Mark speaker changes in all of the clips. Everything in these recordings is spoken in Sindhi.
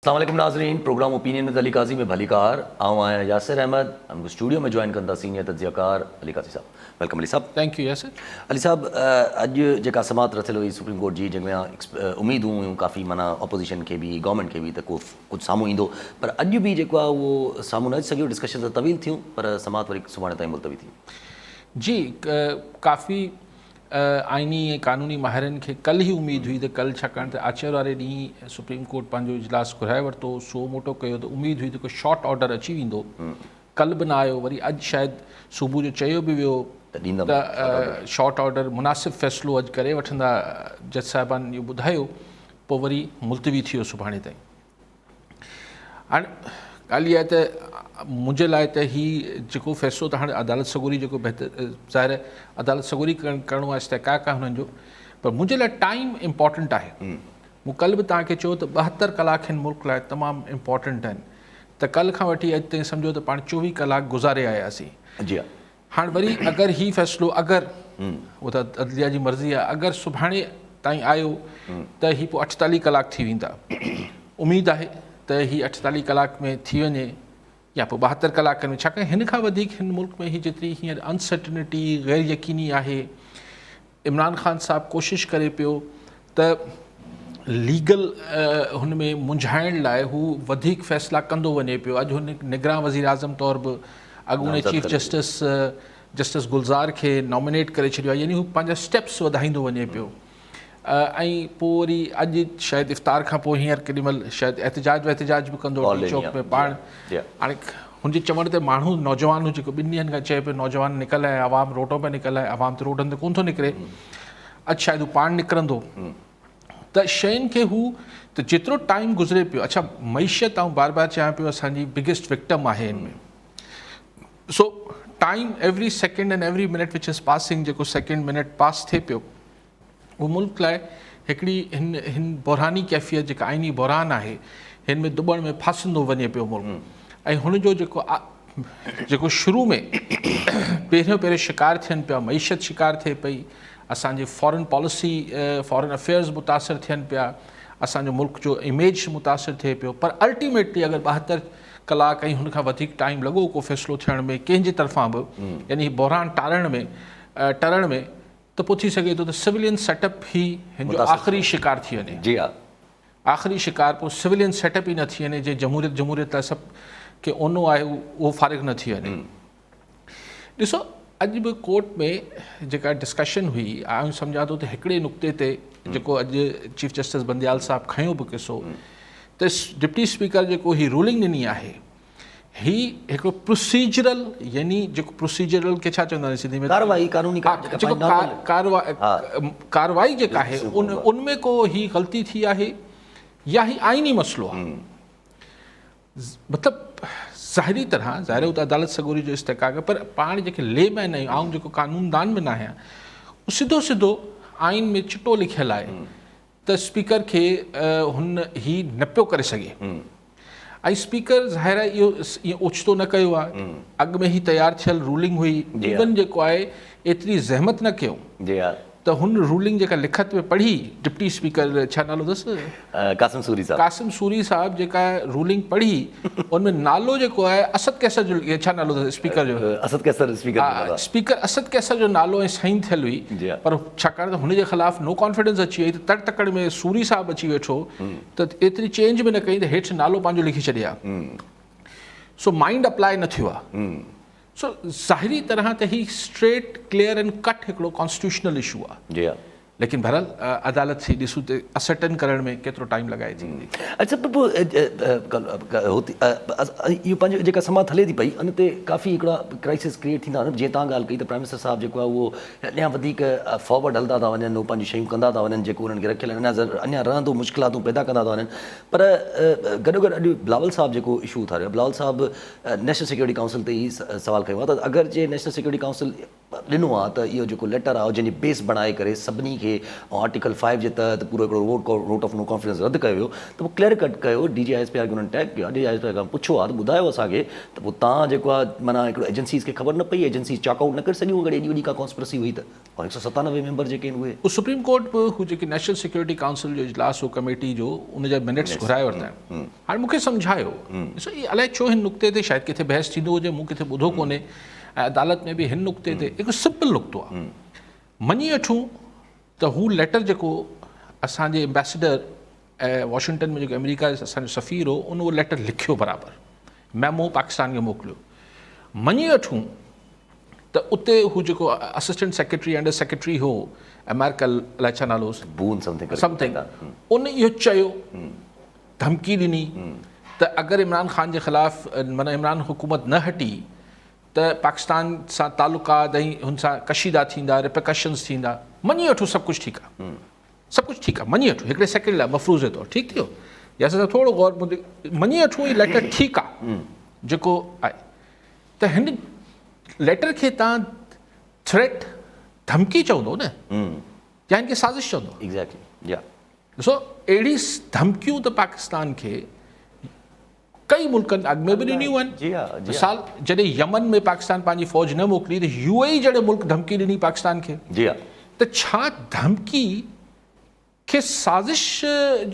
Speaker 1: اسلام عليڪم ناظرين پروگرام اوپينين وذ علي قاضي ۾ ڀليڪار آئون آهيان ياسر احمد ۽ مونکي اسٽوڊيو ۾ جوائن ڪن ٿا سينيئر تجزيه ڪار علي قاضي صاحب welcome Ali صاحب
Speaker 2: thank you Yasir
Speaker 1: Ali صاحب اڄ جيڪا سماعت رٿيل هئي سپريم ڪورٽ جي جنهن ۾ اميدون هيون ڪافي معنيٰ اپوزيشن کي به گورنمينٽ کي به ته ڪو ڪجهه سامهون ايندو پر اڄ به جيڪو آهي اهو سامهون نه اچي سگهيو ڊسڪشن ته طويل ٿيون پر سماعت وري سڀاڻي تائين ملتوي ٿي
Speaker 2: جي ڪافي آئيني ۽ قانوني ماهرن کي ڪلهه ئي اميد هئي ته ڪلهه ڇاڪاڻ ته آچر واري ڏينهن سپريم ڪورٽ پنهنجو اجلاس گهرائي ورتو سو موٽو ڪيو ته اميد هئي ته ڪو شارٽ آرڊر اچي ويندو ڪلهه به نه آيو وري اڄ شايد صبح جو چيو به ويو ته شارٽ آرڊر مناسب فيصلو اڄ ڪري وٺندا جج صاحبان اهو ٻڌايو پوء وري ملتوي ٿي ويو سڀاڻي تائين هاڻي ڳالهه اها آهي ته منهنجي لاء ته هي جيڪو فيصلو ته هاڻي عدالت سڳوري جيڪو بهتر ظاهر آهي عدالت سڳوري ڪرڻو آهي استحقاق آهي هنن جو پر منهنجي لاء ٽائيم امپورٽنٽ آهي مون ڪلهه به توهان کي چيو ته 72 ڪلاڪ هن ملڪ لاء تمام امپورٽنٽ آهن ته ڪلهه کان وٺي اڄ تائين سمجهو ته پاڻ 24 ڪلاڪ گذاري آياسين
Speaker 1: جي ها
Speaker 2: هاڻ وري اگر هي فيصلو اگر اهو ته عدليه جي مرضي آهي اگر سڀاڻي تائين آيو ته هي پوء 48 ڪلاڪ ٿي ويندا اميد آهي ته هي 48 ڪلاڪ ۾ ٿي وڃي يا پوء 72 ڪلاڪن ۾ ڇاڪاڻ هن کان وڌيڪ هن ملڪ ۾ هي جيتري هينئر انسرٽنٽي غير يقيني آهي عمران خان صاحب ڪوشش ڪري پيو ته ليگل هن ۾ منجهائڻ لاء هو وڌيڪ فيصلا ڪندو وڃي پيو اڄ هن نگران وزير اعظم طور به اڳوڻي چيف جسٽس جسٽس گلزار کي نامينيٽ ڪري ڇڏيو آهي يعني هو پنهنجا اسٽيپس وڌائيندو وڃي پيو ۽ پوء وري اڄ شايد افطار کان پوء هينئر ڪيڏي مهل شايد احتجاج واحتجاج به ڪندو ڊي چوڪ ۾ پاڻ هاڻي هن جي چوڻ تي ماڻهو نوجوان جيڪو ٻن ڏينهن کان چئي پيو نوجوان نڪل آيا عوام روڊن پيا نڪل آيا عوام ته روڊن تي ڪونه ٿو نڪري اڄ شايد هو پاڻ نڪرندو ته شين کي هو ته جيترو ٽائيم گذري پيو اڇا معيشت آئون بار بار چيان پيو اسان جي بگيسٽ وڪٽم آهي هن ۾ so time every second and every minute which is passing جيڪو سيڪنڊ منٽ پاس ٿئي پيو اهو ملڪ لاء هڪڙي هن هن بحراني ڪيفيت جيڪا آئيني بحران آهي هن ۾ دٻڻ ۾ ڦاسندو وڃي پيو ملڪ ۽ هن جو جيڪو جيڪو شروع ۾ پهريون پهريون شڪار ٿين پيا معيشت شڪار ٿئي پئي اسان جي فارن پاليسي فارن افيئرز متاثر ٿين پيا اسان جو ملڪ جو اميج متاثر ٿئي پيو پر الٽيميٽلي اگر 72 ڪلاڪ ۽ هن کان وڌيڪ ٽائيم لڳو ڪو فيصلو ٿيڻ ۾ ڪنهن جي طرفان به يعني بحران ٽارڻ ۾ ٽرڻ ۾ ته پوء ٿي سگهي ٿو ته سولين سيٽ اپ ئي هن جو آخري شڪار ٿي وڃي.
Speaker 1: جي ها.
Speaker 2: آخري شڪار پوء سولين سيٽ اپ ئي نه ٿي وڃي جنهن جمهوريت جمهوريت لاء سڀ کي اونو آهي اهو فارغ نه ٿي وڃي. ڏسو اڄ به ڪورٽ ۾ جيڪا ڊسڪشن هئي آئون سمجهان ٿو ته هڪڙي نقطي تي جيڪو اڄ چيف جسٽس بنديال صاحب کنيو به قصو ته ڊپٽي اسپيڪر جيڪو هي رولنگ ڏني آهي هي هڪڙو پروسيجرل يعني جيڪو پروسيجرل کي ڇا چوندا آهن سنڌي ۾
Speaker 1: ڪارروائي قانوني
Speaker 2: جيڪو ڪارروائي جيڪا آهي ان ان ۾ ڪو هي غلطي ٿي آهي يا هي آئيني مسئلو آهي مطلب ظاهري طرح ظاهر هو ته عدالت سڳوري جو استحقاق آهي پر پاڻ جيڪي لي مين آهيون آئون جيڪو قانون دان به نه آهيان سڌو سڌو آئين ۾ چٽو لکيل آهي ته اسپيڪر کي هن هي نه پيو ڪري سگهي ۽ اسپيڪر ظاهر آهي اهو ائين اوچتو نه ڪيو آهي اڳ ۾ هي تيار ٿيل رولنگ هئي ايون جيڪو آهي ايتري زحمت نه ڪيو
Speaker 1: جي ها
Speaker 2: ته هن رولنگ جيڪا لکت ۾ پڙهي ڊپٽي اسپيڪر ڇا نالو اٿس
Speaker 1: قاسم سوري صاحب
Speaker 2: قاسم سوري صاحب جيڪا رولنگ پڙهي ان ۾ نالو جيڪو آهي اسد قيصر جو ڇا نالو اٿس اسپيڪر جو
Speaker 1: اسد قيصر اسپيڪر
Speaker 2: اسپيڪر اسد قيصر جو نالو ۽ سائن ٿيل هئي پر ڇاڪاڻ ته هن جي خلاف نو ڪانفيڊنس اچي وئي ته تڙ تڪڙ ۾ سوري صاحب اچي ويٺو ته ايتري چينج به نه ڪئي ته هيٺ نالو پنهنجو لکي ڇڏي ها سو مائنڊ اپلاء نه ٿيو آهي سو ظاهري طرح ته هي اسٽريٽ ڪليئر اينڊ ڪٽ هڪڙو ڪانسٽيٽيوشنل اشو آهي
Speaker 1: جي ها
Speaker 2: ليڪن بھرحال عدالت سي ڏسون ته اسرٽن ڪرڻ ۾ ڪيترو ٽائيم لڳائي ٿي.
Speaker 1: اڇا ته پوء اهو پنهنجو جيڪا سماعت هلي ٿي پئي ان تي ڪافي هڪڙا ڪرائسس ڪريئيٽ ٿيندا آهن جيئن توهان ڳالهه ڪئي ته پرائم منسٽر صاحب جيڪو آهي اهو اڃا وڌيڪ فارورڊ هلندا ٿا وڃن هو پنهنجون شيون ڪندا ٿا وڃن جيڪو انهن کي رکيل آهن اڃا رهندو مشڪلاتون پيدا ڪندا ٿا وڃن پر گڏوگڏ اڄ بلاول صاحب جيڪو اشو اٿاريو آهي بلاول صاحب نيشنل سيڪيورٽي ڪائونسل تي ئي سوال کنيو آهي ته اگر جي نيشنل سيڪيورٽي ڪائونسل ڏنو آهي ته اهو جيڪو ليٽر آهي جنهن جي بيس بڻائي ڪري سڀني کي کي ۽ آرٽيڪل فائيو جي تحت پورو هڪڙو vote vote of no confidence رد ڪيو ويو ته پوء ڪليئر ڪٽ ڪيو D G I S P R کي انهن ٽيگ ڪيو آهي D G I S P R کان پڇيو آهي ته ٻڌايو اسان کي ته پوء تان جيڪو آهي معنيٰ هڪڙو ايجنسيز کي خبر نه پئي ايجنسيز چاڪ آئوٽ نه ڪري سگهيون اگر ايڏي وڏي ڪا ڪانسپرسي هئي ته ۽ 197 ميمبر جيڪي آهن اهي.
Speaker 2: پوء سپريم ڪورٽ به هو جيڪي نيشنل سيڪيورٽي ڪائونسل جو اجلاس هو ڪميٽي جو ان جا منٽس گهرائي ورتا آهن هاڻي مون کي سمجهايو ڏسو هي الائي ڇو هن نقطي تي شايد ڪٿي بحث ٿيندو هجي مون ڪٿي ٻڌو ڪونهي ۽ عدالت ۾ به هن نقطي تي هڪ سمپل نقطو آهي مڃي وٺون ته هو ليٽر جيڪو اسان جي ايمبيسڊر واشنگٽن ۾ جيڪو آمريڪا جو اسان جو سفير هو ان اهو ليٽر لکيو برابر ميمو پاڪستان کي موڪليو مڃي وٺون ته اتي هو جيڪو اسسٽنٽ سيڪريٽري انڊر سيڪريٽري هو امريڪا الائي ڇا نالو هوس
Speaker 1: بون سمٿنگ
Speaker 2: سمٿنگ ان اهو چيو ڌمڪي ڏني ته اگر عمران خان جي خلاف معنی عمران حڪومت نه هٽي ته پاڪستان سان تعلقات ۽ هن سان ڪشيدا ٿيندا، Repercussions ٿيندا، مڃي وٺو سڀ ڪجهه ٺيڪ آ، سڀ ڪجهه ٺيڪ آ، مڃي وٺو هڪڙي سيڪنڊ لاء مفروضي طور ٺيڪ ٿي ويو ياسر صاحب ٿورو غور مڃي وٺو هي ليٽر ٺيڪ آ جيڪو آهي ته هن ليٽر کي تان ٿريٽ ڌمڪي چوندو نه يا هن کي سازش چوندو.
Speaker 1: ايگزيڪٽلي يا.
Speaker 2: ڏسو اهڙي ڌمڪيون ته پاڪستان کي ڪئي ملڪن اڳ ۾ به ڏنيون آهن مثال جڏهن يمن ۾ پاڪستان پنهنجي فوج نه موڪلي ته يو اي اي جهڙي ملڪ ڌمڪي ڏني پاڪستان کي ته ڇا ڌمڪي کي سازش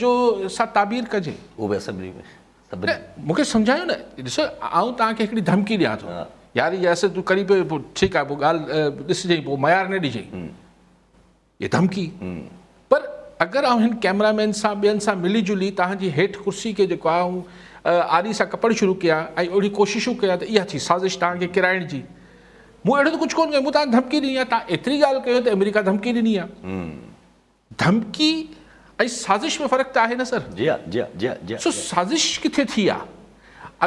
Speaker 2: جو سان تعبير ڪجي؟
Speaker 1: اهو به اسيمبلي ۾
Speaker 2: نه مون کي سمجهايو نه ڏسو آئون توهان کي هڪڙي ڌمڪي ڏيان ٿو يار ياسر تون ڪرين پيو پوء ٺيڪ آهي پوء ڳالهه ڏسجئين پوء ميار نه ڏجئين هي ڌمڪي پر اگر آئون هن ڪئميرا مين سان ٻين سان ملي جلي توهان جي هيٺ ڪرسي کي جيڪو آهي آئون آري سان ڪپڻ شروع ڪيان ۽ اهڙي ڪوششون ڪيان ته اها ٿي سازش توهان کي ڪيرائڻ جي مون اهڙو ته ڪجهه ڪونه ڪيو مون توهان کي ڌمڪي ڏني آهي توهان ايتري ڳالهه ڪيو ته آمريڪا ڌمڪي ڏني آهي ڌمڪي ۽ سازش ۾ فرق ته آهي نه سر
Speaker 1: جي ها جي ها جي ها جي
Speaker 2: سو سازش ڪٿي ٿي آهي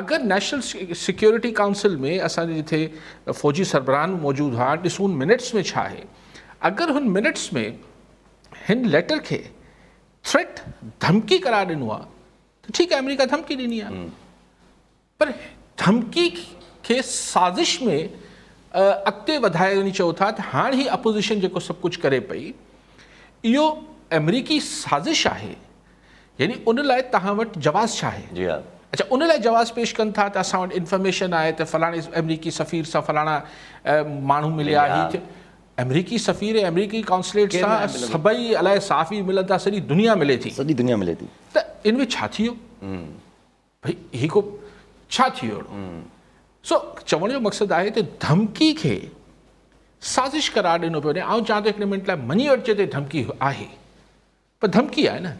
Speaker 2: اگر نيشنل سيڪيورٽي ڪائونسل ۾ اسان جي جٿي فوجي سربراهن موجود هئا ڏسون منٽس ۾ ڇا آهي اگر هن منٽس ۾ هن ليٽر کي ٿريٽ ڌمڪي قرار ڏنو آهي ته ٺيڪ آهي آمريڪا ڌمڪي ڏني آهي پر ڌمڪي کي سازش ۾ اڳتي وڌائي وڃي چئو ٿا ته هاڻ هي اپوزيشن جيڪو سڀ ڪجهه ڪري پئي اهو آمريڪي سازش آهي يعني ان لاء توهان وٽ جواز ڇا آهي؟
Speaker 1: جي ها.
Speaker 2: اڇا ان لاء جواز پيش ڪن ٿا ته اسان وٽ انفارميشن آهي ته فلاڻي آمريڪي سفير سان فلاڻا ماڻهو مليا هي آمريڪي سفير ۽ آمريڪي قونصليٽ سان سڀئي الائي صحافي ملن ٿا سڄي دنيا ملي ٿي.
Speaker 1: سڄي دنيا ملي ٿي.
Speaker 2: ته ان ۾ ڇا ٿي ويو؟ ڀئي هي ڪو ڇا ٿي ويو اهڙو؟ سو چوڻ جو مقصد آهي ته ڌمڪي کي سازش قرار ڏنو پيو وڃي. آئون چوان ٿو هڪڙي منٽ لاء مڃي وٺجي ته ڌمڪي آهي. پر ڌمڪي آهي نه.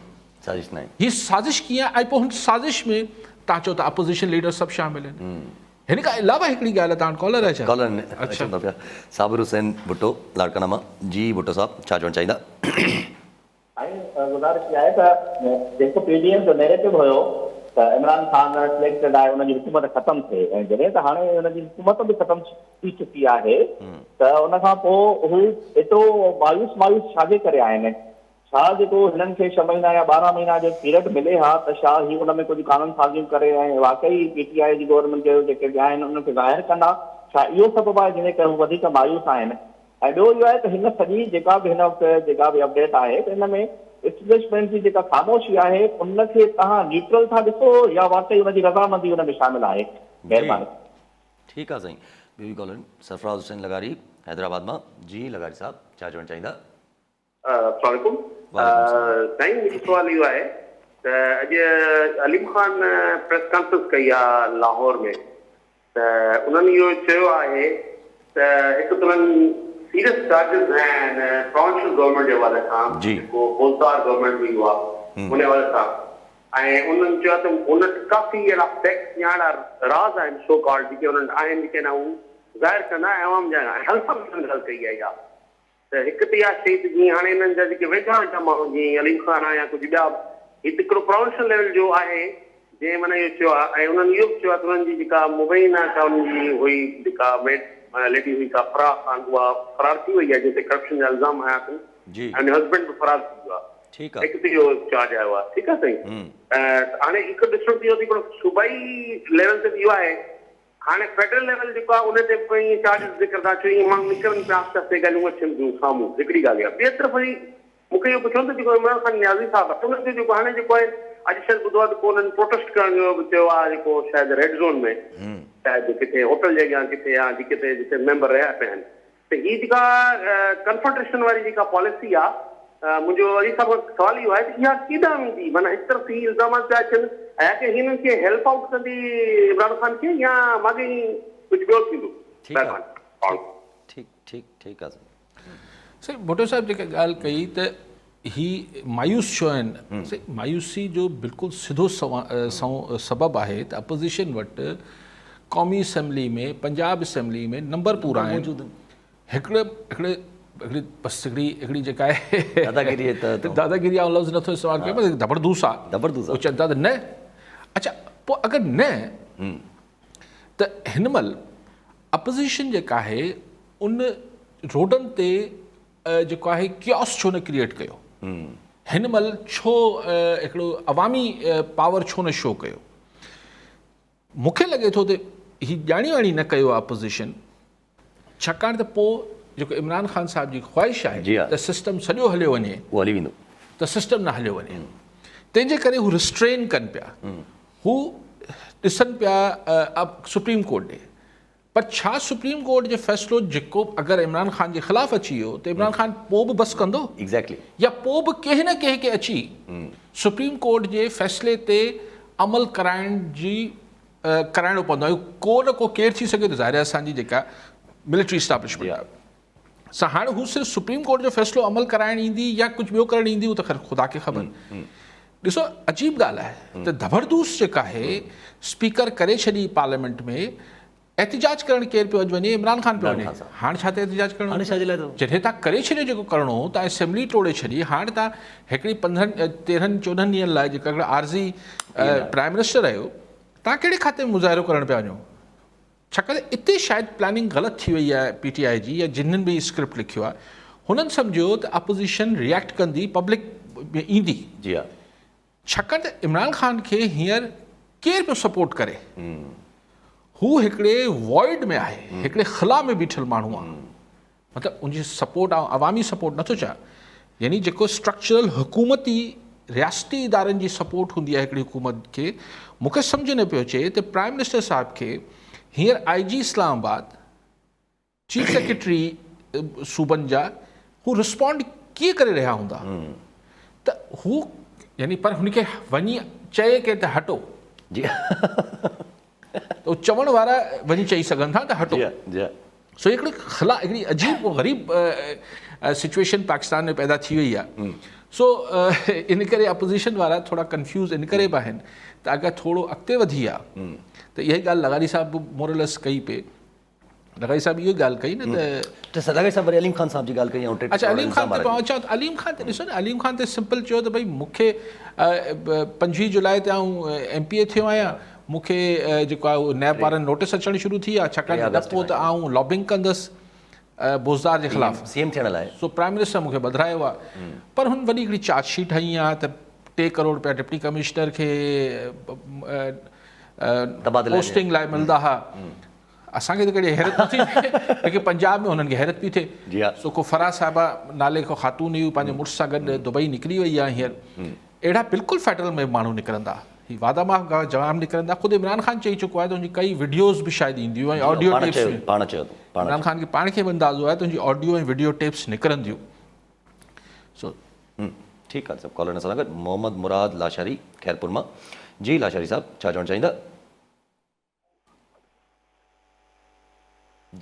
Speaker 1: سازش ناهي.
Speaker 2: هي سازش ڪيئن آهي ۽ پوء هن سازش ۾ توهان چئو ٿا اپوزيشن ليڊر سڀ شامل آهن. هن کان علاوه هڪڙي ڳالهه آهي توهان وٽ ڪالر آهي ڇا؟
Speaker 1: ڪالر اچن ٿا پيا. صابر حسين ڀٽو لاڙڪاڻا مان. جي ڀٽو صاحب ڇا چوڻ چاهيندا؟
Speaker 3: سائين گذارش اها آهي ته جيڪو پي ڊي ايم جو نيريٽو هيو ته عمران خان سليڪٽيڊ آهي ان جي حڪومت ختم ٿئي ۽ جڏهن ته هاڻي ان جي حڪومت به ختم ٿي چڪي آهي ته ان کان پوء هو ايترو مايوس مايوس ڇا جي ڪري آهن؟ ڇا جيڪو هنن کي ڇهه مهينا يا 12 مهينا جو پيريڊ ملي ها ته ڇا هي ان ۾ ڪجهه قانون سازيون ڪري ۽ واقعي پي ٽي آء جي گورنمينٽ جو جيڪي به آهن انهن کي ظاهر ڪن ها؟ ڇا اهو سبب آهي جنهن جي ڪري هو وڌيڪ مايوس آهن؟ ۽ ٻيو اهو آهي ته هن سڄي جيڪا به هن وقت جيڪا به اپڊيٽ آهي ته ان ۾ اسٽيبلشمينٽ جي جيڪا خاموشي آهي ان کي توهان نيوٽرل ٿا ڏسو يا واقعي ان جي رضامندي ان ۾ شامل آهي؟ مهرباني.
Speaker 1: ٺيڪ آ سائين ٻيو به ڪالر سرفراز حسين لغاري حيدرآباد مان جي لغاري صاحب ڇا چوڻ چاهيندا.
Speaker 4: السلام عليڪم سائين منهنجو سوال اهو آهي ته اڄ عليم خان پريس ڪانفرنس ڪئي آ لاهور ۾ ته انهن اهو چيو آهي ته هڪ ته انهن سيريس چارجز هنيا آهن پراونشل گورنمينٽ جي حوالي سان جيڪو بوزدار گورنمينٽ هئي اها ان حوالي سان ۽ انهن چيو آهي ته هن وٽ ڪافي اهڙا فيڪٽس يا اهڙا راز آهن سو ڪالڊ جيڪي انهن وٽ آهن جيڪي اڃا هو ظاهر ڪندا ۽ عوام جا ۽ حلفا به انهن ڳالهه ڪئي آهي اها ته هڪ ته اها شيء ته جيئن هاڻي انهن جا جيڪي ويجها ويجها ماڻهو جيئن عليم خان آهي يا ڪجهه ٻيا به هي ته هڪڙو پراونشل ليول جو آهي جنهن معنيٰ اهو چيو آهي ۽ انهن اهو به چيو آهي ته انهن جي جيڪا مبينا ڪا انهن جي هئي جيڪا ميڊ ليڊي هئي ڪا فرح خان اها فرار ٿي وئي آهي جنهن تي ڪرپشن جا الزام هنيا اٿن ۽ ان جو هسبنڊ به فرار ٿي ويو آهي.
Speaker 1: ٺيڪ آ.
Speaker 4: هڪ ته اهو چارج آيو آ ٺيڪ آ سائين ته هاڻي هڪ ڏسڻو ته اهو ته هڪڙو صوبائي ليول تي ته اهو آهي هاڻي فيڊرل ليول جيڪو آ ان تي به ائين چارجز ذڪر ٿا اچو ائين ماڻهو نڪرن پيا آهستي آهستي ڳالهيون اچن ٿيون سامهون هڪڙي ڳالهه اها ٻئي طرف وري مون کي اهو پڇڻو ته جيڪو عمران خان نيازي صاحب آهي ان جو جيڪو هاڻي جيڪو آهي اڄ شايد ٻڌو آهي ته ڪو انهن پروٽيسٽ ڪرڻ جو به چيو آهي جيڪو شايد ريڊ زون ۾ شايد ڪٿي هوٽل جي اڳيان ڪٿي يا جتي جتي ميمبر رهيا پيا آهن ته هي جيڪا ڪنفرنٽيشن واري جيڪا پاليسي آ منهنجو علي صاحب کان سوال اهو آهي ته اها ڪيڏانهن ويندي معنيٰ هڪ طرف هي الزامات پيا اچن آيا ڪي هنن کي هيلپ آئوٽ ڪندي عمران خان کي يا ماڳهين ڪجهه ٻيو ٿيندو
Speaker 1: ٺيڪ آ ٺيڪ ٺيڪ ٺيڪ آ سائين.
Speaker 2: سائين ڀٽو صاحب جيڪا ڳالهه ڪئي ته هي مايوس ڇو آهن سائين مايوسي جو بلڪل سڌو سنئون سبب آهي ته اپوزيشن وٽ قومي اسيمبلي ۾ پنجاب اسيمبلي ۾ نمبر پورا آهن هڪڙي هڪڙي هڪڙي بس هڪڙي هڪڙي جيڪا آهي
Speaker 1: داداگيري ته
Speaker 2: داداگيري آئون لفظ نٿو استعمال ڪيان پر دبردوس آ
Speaker 1: دبردوس
Speaker 2: آ چون ٿا ته نه اڇا پوء اگر نه ته هن مهل اپوزيشن جيڪا آهي ان روڊن تي جيڪو آهي ڪيوس ڇو نه ڪريئيٽ ڪيو هن مهل ڇو هڪڙو عوامي پاور ڇو نه شو ڪيو مون کي لڳي ٿو ته هي ڄاڻي واڻي نه ڪيو آهي اپوزيشن ڇاڪاڻ ته پوء جيڪو عمران خان صاحب جي خواهش آهي ته سسٽم سڄو هليو وڃي
Speaker 1: اهو هلي ويندو
Speaker 2: ته سسٽم نه هليو وڃي تنهن جي ڪري هو ريسٽرين ڪن پيا هو ڏسن پيا سپريم ڪورٽ ڏي پر ڇا سپريم ڪورٽ جو فيصلو جيڪو اگر عمران خان جي خلاف اچي ويو ته عمران خان پوء به بس ڪندو
Speaker 1: ايگزيڪٽلي
Speaker 2: يا پوء به ڪنهن نه ڪنهن کي اچي سپريم ڪورٽ جي فيصلي تي عمل ڪرائڻ جي ڪرائڻو پوندو ۽ ڪو نه ڪو ڪير ٿي سگهي ٿو ظاهر آهي اسان جي جيڪا ملٽري اسٽابلشمينٽ آهي سا هاڻ هو صرف سپريم ڪورٽ جو فيصلو عمل ڪرائڻ ايندي يا ڪجهه ٻيو ڪرڻ ايندي اهو ته خير خدا کي خبر ڏسو عجيب ڳالهه آهي ته ڌبردوس جيڪا آهي اسپيڪر ڪري ڇڏي پارليامينٽ ۾ احتجاج ڪرڻ ڪير پيو اڄ وڃي عمران خان پيو وڃي هاڻ ڇا تي احتجاج ڪرڻو
Speaker 1: هاڻي ڇا جي لاء
Speaker 2: جڏهن تان ڪري ڇڏيو جيڪو ڪرڻو هو تان اسيمبلي ٽوڙي ڇڏي هاڻ تان هڪڙي 15 13 14 ڏينهن لاء جيڪا هڪڙا عارضي پرائم منسٽر آهيو تان ڪهڙي کاتي ۾ مظاهرو ڪرڻ پيا وڃو ڇاڪاڻ ته اتي شايد پلاننگ غلط ٿي وئي آهي پي ٽي آء جي يا جنھن به اسڪرپٽ لکيو آهي هنن سمجهيو ته اپوزيشن ريئيڪٽ ڪندي پبلڪ ۾ ايندي
Speaker 1: جي ها
Speaker 2: ڇاڪاڻ ته عمران خان کي هينئر ڪير پيو سپورٽ ڪري؟ هو هڪڙي وائڊ ۾ آهي، هڪڙي خلا ۾ بيٺل ماڻهو آهي. مطلب ان جي سپورٽ آئون عوامي سپورٽ نٿو چاهيان، يعني جيڪو اسٽرڪچرل حڪومتي رياستي ادارن جي سپورٽ هوندي آهي هڪڙي حڪومت کي، مون کي سمجهه نه پيو اچي ته پرائم منسٽر صاحب کي هينئر آء جي اسلام آباد، چيف سيڪريٽري صوبن جا هو رسپونڊ ڪيئن ڪري رهيا هوندا ته هو يعني پر هن کي وڃي چئي ڪي ته هٽو
Speaker 1: جي
Speaker 2: ته چوڻ وارا وڃي چئي سگهن ٿا ته هٽو
Speaker 1: جي
Speaker 2: سو هڪڙي خلا هڪڙي عجيب و غريب سچويشن پاڪستان ۾ پيدا ٿي وئي آهي سو ان ڪري اپوزيشن وارا ٿورا ڪنفيوز ان ڪري به آهن ته اگر ٿورو اڳتي وڌي آ ته اها ئي ڳالهه لغاري صاحب به مورلس ڪئي پئي لغاري صاحب اهو ڳالهه ڪئي نه
Speaker 1: ته ته لغاري صاحب وري عليم خان صاحب جي ڳالهه ڪئي ۽
Speaker 2: اڇا عليم خان تي پوء اچان ته عليم خان تي ڏسو نه عليم خان تي سمپل چيو ته ڀئي مون کي 25 جولاء تي آئون ايم پي اي ٿيو آهيان مون کي جيڪو آهي نيب وارن نوٽس اچڻ شروع ٿي ويا ڇاڪاڻ ته پوء ته آئون لابنگ ڪندس بوزدار جي خلاف
Speaker 1: سي ايم ٿيڻ لاء
Speaker 2: سو پرائم منسٽر مون کي ٻڌرايو آهي پر هن وڏي هڪڙي چارج شيٽ هنئي آهي ته 3 ڪروڙ روپيا ڊپٽي ڪمشنر کي پوسٽنگ لاء ملندا هئا اسان کي ته ڪهڙي حيرت نٿي ٿئي ليڪن پنجاب ۾ هنن کي حيرت پئي ٿئي سو ڪو فرح صاحبه نالي ڪو خاتون هئي پنهنجي مڙس سان گڏ دبئي نڪري وئي آهي هينئر اهڙا بلڪل فيڊرل ۾ ماڻهو نڪرندا هي وادا معاف جواب نڪرندا خود عمران خان چئي چڪو آهي ته هن جي ڪئي وڊيوز به شايد اينديون ۽ آڊيو ٽيپس
Speaker 1: پاڻ چيو
Speaker 2: عمران خان کي پاڻ کي به اندازو آهي ته هن جي آڊيو ۽ وڊيو ٽيپس نڪرنديون سو
Speaker 1: ٺيڪ آهي سڀ ڪالر سان گڏ محمد مراد لاشاري خيرپور مان جي لاشاري صاحب ڇا چوڻ چاهيندا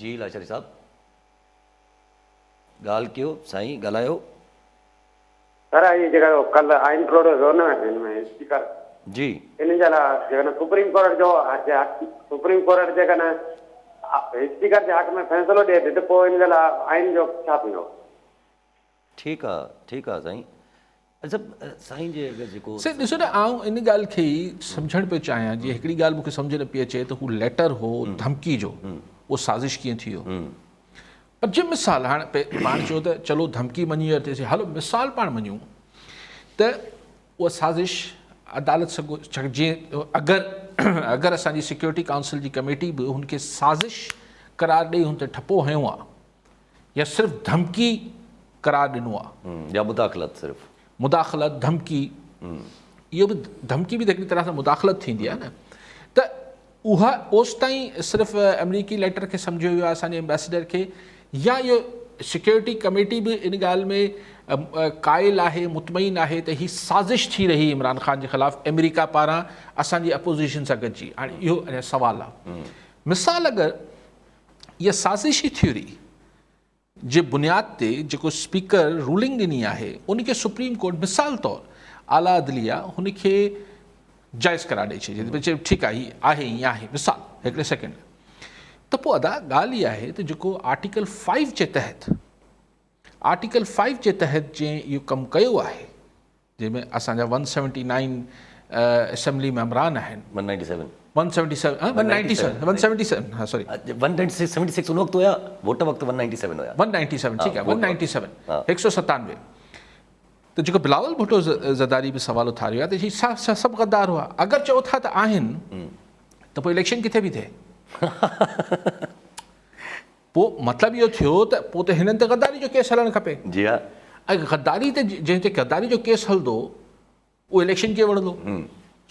Speaker 1: جي لاشاري صاحب ڳالهه ڪيو سائين ڳالهايو.
Speaker 5: سر هي جيڪا ڪل آئين ٽوڙيو ويو نه هن ۾ اسپيڪر
Speaker 1: جي
Speaker 5: ان جي لاء جيڪڏهن سپريم ڪورٽ جو سپريم ڪورٽ جيڪڏهن اسپيڪر جي حق ۾ فيصلو ڏئي ٿي ته پوء ان جي لاء آئين جو ڇا ٿيندو.
Speaker 1: ٺيڪ آ ٺيڪ آ سائين سائين جي اگر جيڪو.
Speaker 2: سائين ڏسو نه آئون ان ڳالهه کي ئي سمجهڻ پيو چاهيان جيئن هڪڙي ڳالهه مون کي سمجهه نه پئي اچي ته هو ليٽر هو ڌمڪي جو اهو سازش ڪيئن ٿي ويو پر جي مثال هاڻ پاڻ چيو ته چلو ڌمڪي مڃي ورتيسي هلو مثال پاڻ مڃون ته اها سازش عدالت سگهو جيئن اگر اگر اسان جي سيڪيورٽي ڪائونسل جي ڪميٽي به هن کي سازش قرار ڏئي هن تي ٺپو هنيو آ يا صرف ڌمڪي قرار ڏنو آهي.
Speaker 1: يا مداخلت صرف.
Speaker 2: مداخلت، ڌمڪي، اهو به ڌمڪي به ته هڪڙي طرح سان مداخلت ٿيندي آهي نه ته اها اوستائين صرف آمريڪي ليٽر کي سمجهيو ويو آهي اسان جي ايمبيسڊر کي يا اهو سيڪيورٽي ڪميٽي به ان ڳالهه ۾ قائل آهي مطمئن آهي ته هي سازش ٿي رهي عمران خان جي خلاف آمريڪا پاران اسان جي اپوزيشن سان گڏجي هاڻي اهو اڃا سوال آهي مثال اگر اها سازشي ٿيوري جي بنياد تي جيڪو اسپيڪر رولنگ ڏني آهي ان کي سپريم ڪورٽ مثال طور اعليٰ عدليه هن کي جائز قرار ڏئي ڇڏي چئي ٺيڪ آهي هي آهي ائين آهي مثال هڪڙي سيڪنڊ لاء ته پوء ادا ڳالهه اها آهي ته جيڪو آرٽيڪل فائيو جي تحت آرٽيڪل فائيو جي تحت جنهن اهو ڪم ڪيو آهي جنهن ۾ اسان جا ون سيونٽي نائن اسيمبلي ميمبران آهن.
Speaker 1: One ninety seven.
Speaker 2: One seventy seven ها one ninety seven one seventy seven ها سوري.
Speaker 1: ون سيونٽي سڪس ان وقت هيا ووٽ وقت ون نائنٽي سيون هيا.
Speaker 2: ون نائنٽي سيون ٺيڪ آهي ون نائنٽي سيون هڪ سو ستانوي ته جيڪو بلاول ڀٽو زرداري به سوال اٿاريو آهي ته هي سڀ غدار هئا اگر چئو ٿا ته آهن ته پوء اليڪشن ڪٿي به ٿئي پوء مطلب اهو ٿيو ته پوء ته هنن تي غداري جو ڪيس هلڻ کپي.
Speaker 1: جي ها.
Speaker 2: ۽ غداري تي جنهن تي غداري جو ڪيس هلندو اهو اليڪشن ڪيئن وڙهندو؟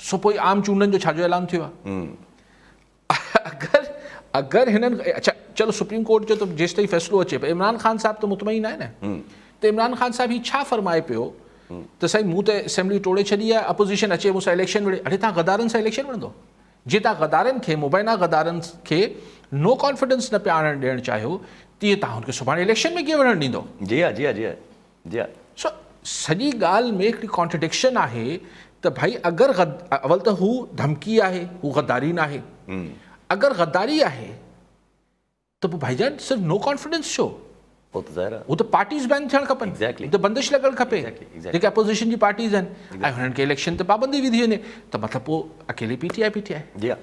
Speaker 2: سو پوء عام چونڊن جو ڇا جو اعلان ٿيو آهي؟ اگر اگر هنن اڇا چلو سپريم ڪورٽ جو ته جيستائين فيصلو اچي پر عمران خان صاحب ته مطمئن آهي نه ته عمران خان صاحب هي ڇا فرمائي پيو ته سائين مون ته اسيمبلي ٽوڙي ڇڏي آهي اپوزيشن اچي مون سان اليڪشن وڙهي اڙي تان غدارن سان اليڪشن وڙهندو؟ جيئن توهان غدارن کي، مبينا غدارن کي نو ڪانفيڊنس نه پيا آڻڻ ڏيڻ چاهيو، تيئن توهان هن کي سڀاڻي اليڪشن ۾ ڪيئن وڙهڻ ڏيندؤ؟
Speaker 1: جي ها جي ها جي ها جي ها.
Speaker 2: سو سڄي ڳالهه ۾ هڪڙي ڪانٽرڊڪشن آهي ته ڀائي اگر اول ته هو ڌمڪي آهي، هو غداري ناهي، اگر غداري آهي ته پوء ڀائي جان صرف نو ڪانفيڊنس ڇو؟
Speaker 1: هو ته ظاهر آهي.
Speaker 2: هو ته پارٽيز بين ٿيڻ کپن.
Speaker 1: Exactly.
Speaker 2: ته بندش لڳڻ کپي.
Speaker 1: Exactly.
Speaker 2: جيڪي اپوزيشن جي پارٽيز آهن ۽ هنن کي اليڪشن تي پابندي وڌي وڃي ته مطلب پوء اڪيلي P T I P T I.
Speaker 1: جي ها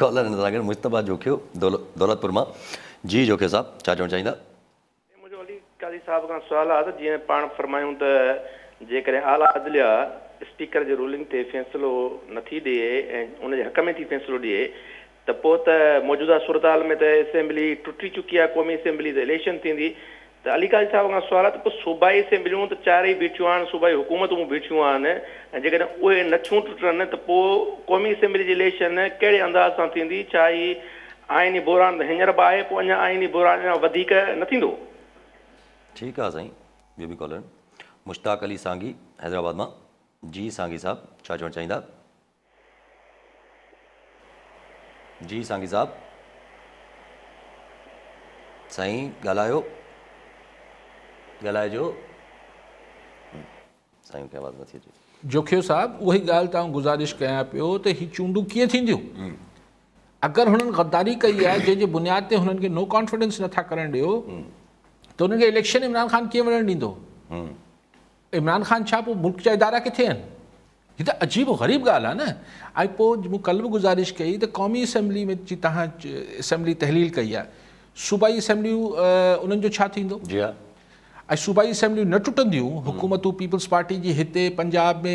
Speaker 1: ڪالر هن سان گڏ مجتبيٰ جوکيو دولتپور مان جي جوکيو صاحب ڇا چوڻ چاهيندا.
Speaker 6: منهنجو علي قاضي صاحب کان سوال آهي ته جيئن پاڻ فرمايون ته جيڪڏهن اعليٰ عدليه اسپيڪر جي رولنگ تي فيصلو نٿي ڏئي ۽ ان جي حق ۾ ٿي فيصلو ڏئي ته پوء ته موجوده صورتحال ۾ ته اسيمبلي ٽٽي چڪي آهي قومي اسيمبلي ته اليڪشن ٿيندي ته علي قاضي صاحب کان سوال آهي ته پوء صوبائي اسيمبليون ته چارئي بيٺيون آهن صوبائي حڪومتون به بيٺيون آهن ۽ جيڪڏهن اهي نٿيون ٽٽن ته پوء قومي اسيمبلي جي اليڪشن ڪهڙي انداز سان ٿيندي ڇا هي آئيني بحران ته هينئر به آهي پوء اڃا آئيني بحران اڃا وڌيڪ نه ٿيندو؟
Speaker 1: ٺيڪ آ سائين ٻيو به ڪالر مشتاق علي سانگي حيدرآباد مان جي سانگي صاحب ڇا چوڻ چاهيندا جي سانگي صاحب سائين ڳالهايو ڳالهائجو سائين کي آواز نٿي اچي.
Speaker 2: جوکيو صاحب اها ئي ڳالهه ته آئون گذارش ڪيان پيو ته هي چونڊون ڪيئن ٿينديون؟ اگر هنن غداري ڪئي آهي جنهن جي بنياد تي هنن کي نو ڪانفيڊنس نٿا ڪرڻ ڏيو ته هنن کي اليڪشن عمران خان ڪيئن وڙهڻ ڏيندو؟ عمران خان ڇا پوء ملڪ جا ادارا ڪٿي آهن؟ هي ته عجيب و غريب ڳالهه آهي نه ۽ پوء مون ڪلهه به گذارش ڪئي ته قومي اسيمبلي ۾ جي تهان اسيمبلي تحليل ڪئي آهي صوبائي اسيمبليون انهن جو ڇا ٿيندو؟
Speaker 1: جي ها
Speaker 2: ۽ صوبائي اسيمبليون نه ٽٽنديون، حڪومتون پيپلز پارٽي جي هتي پنجاب ۾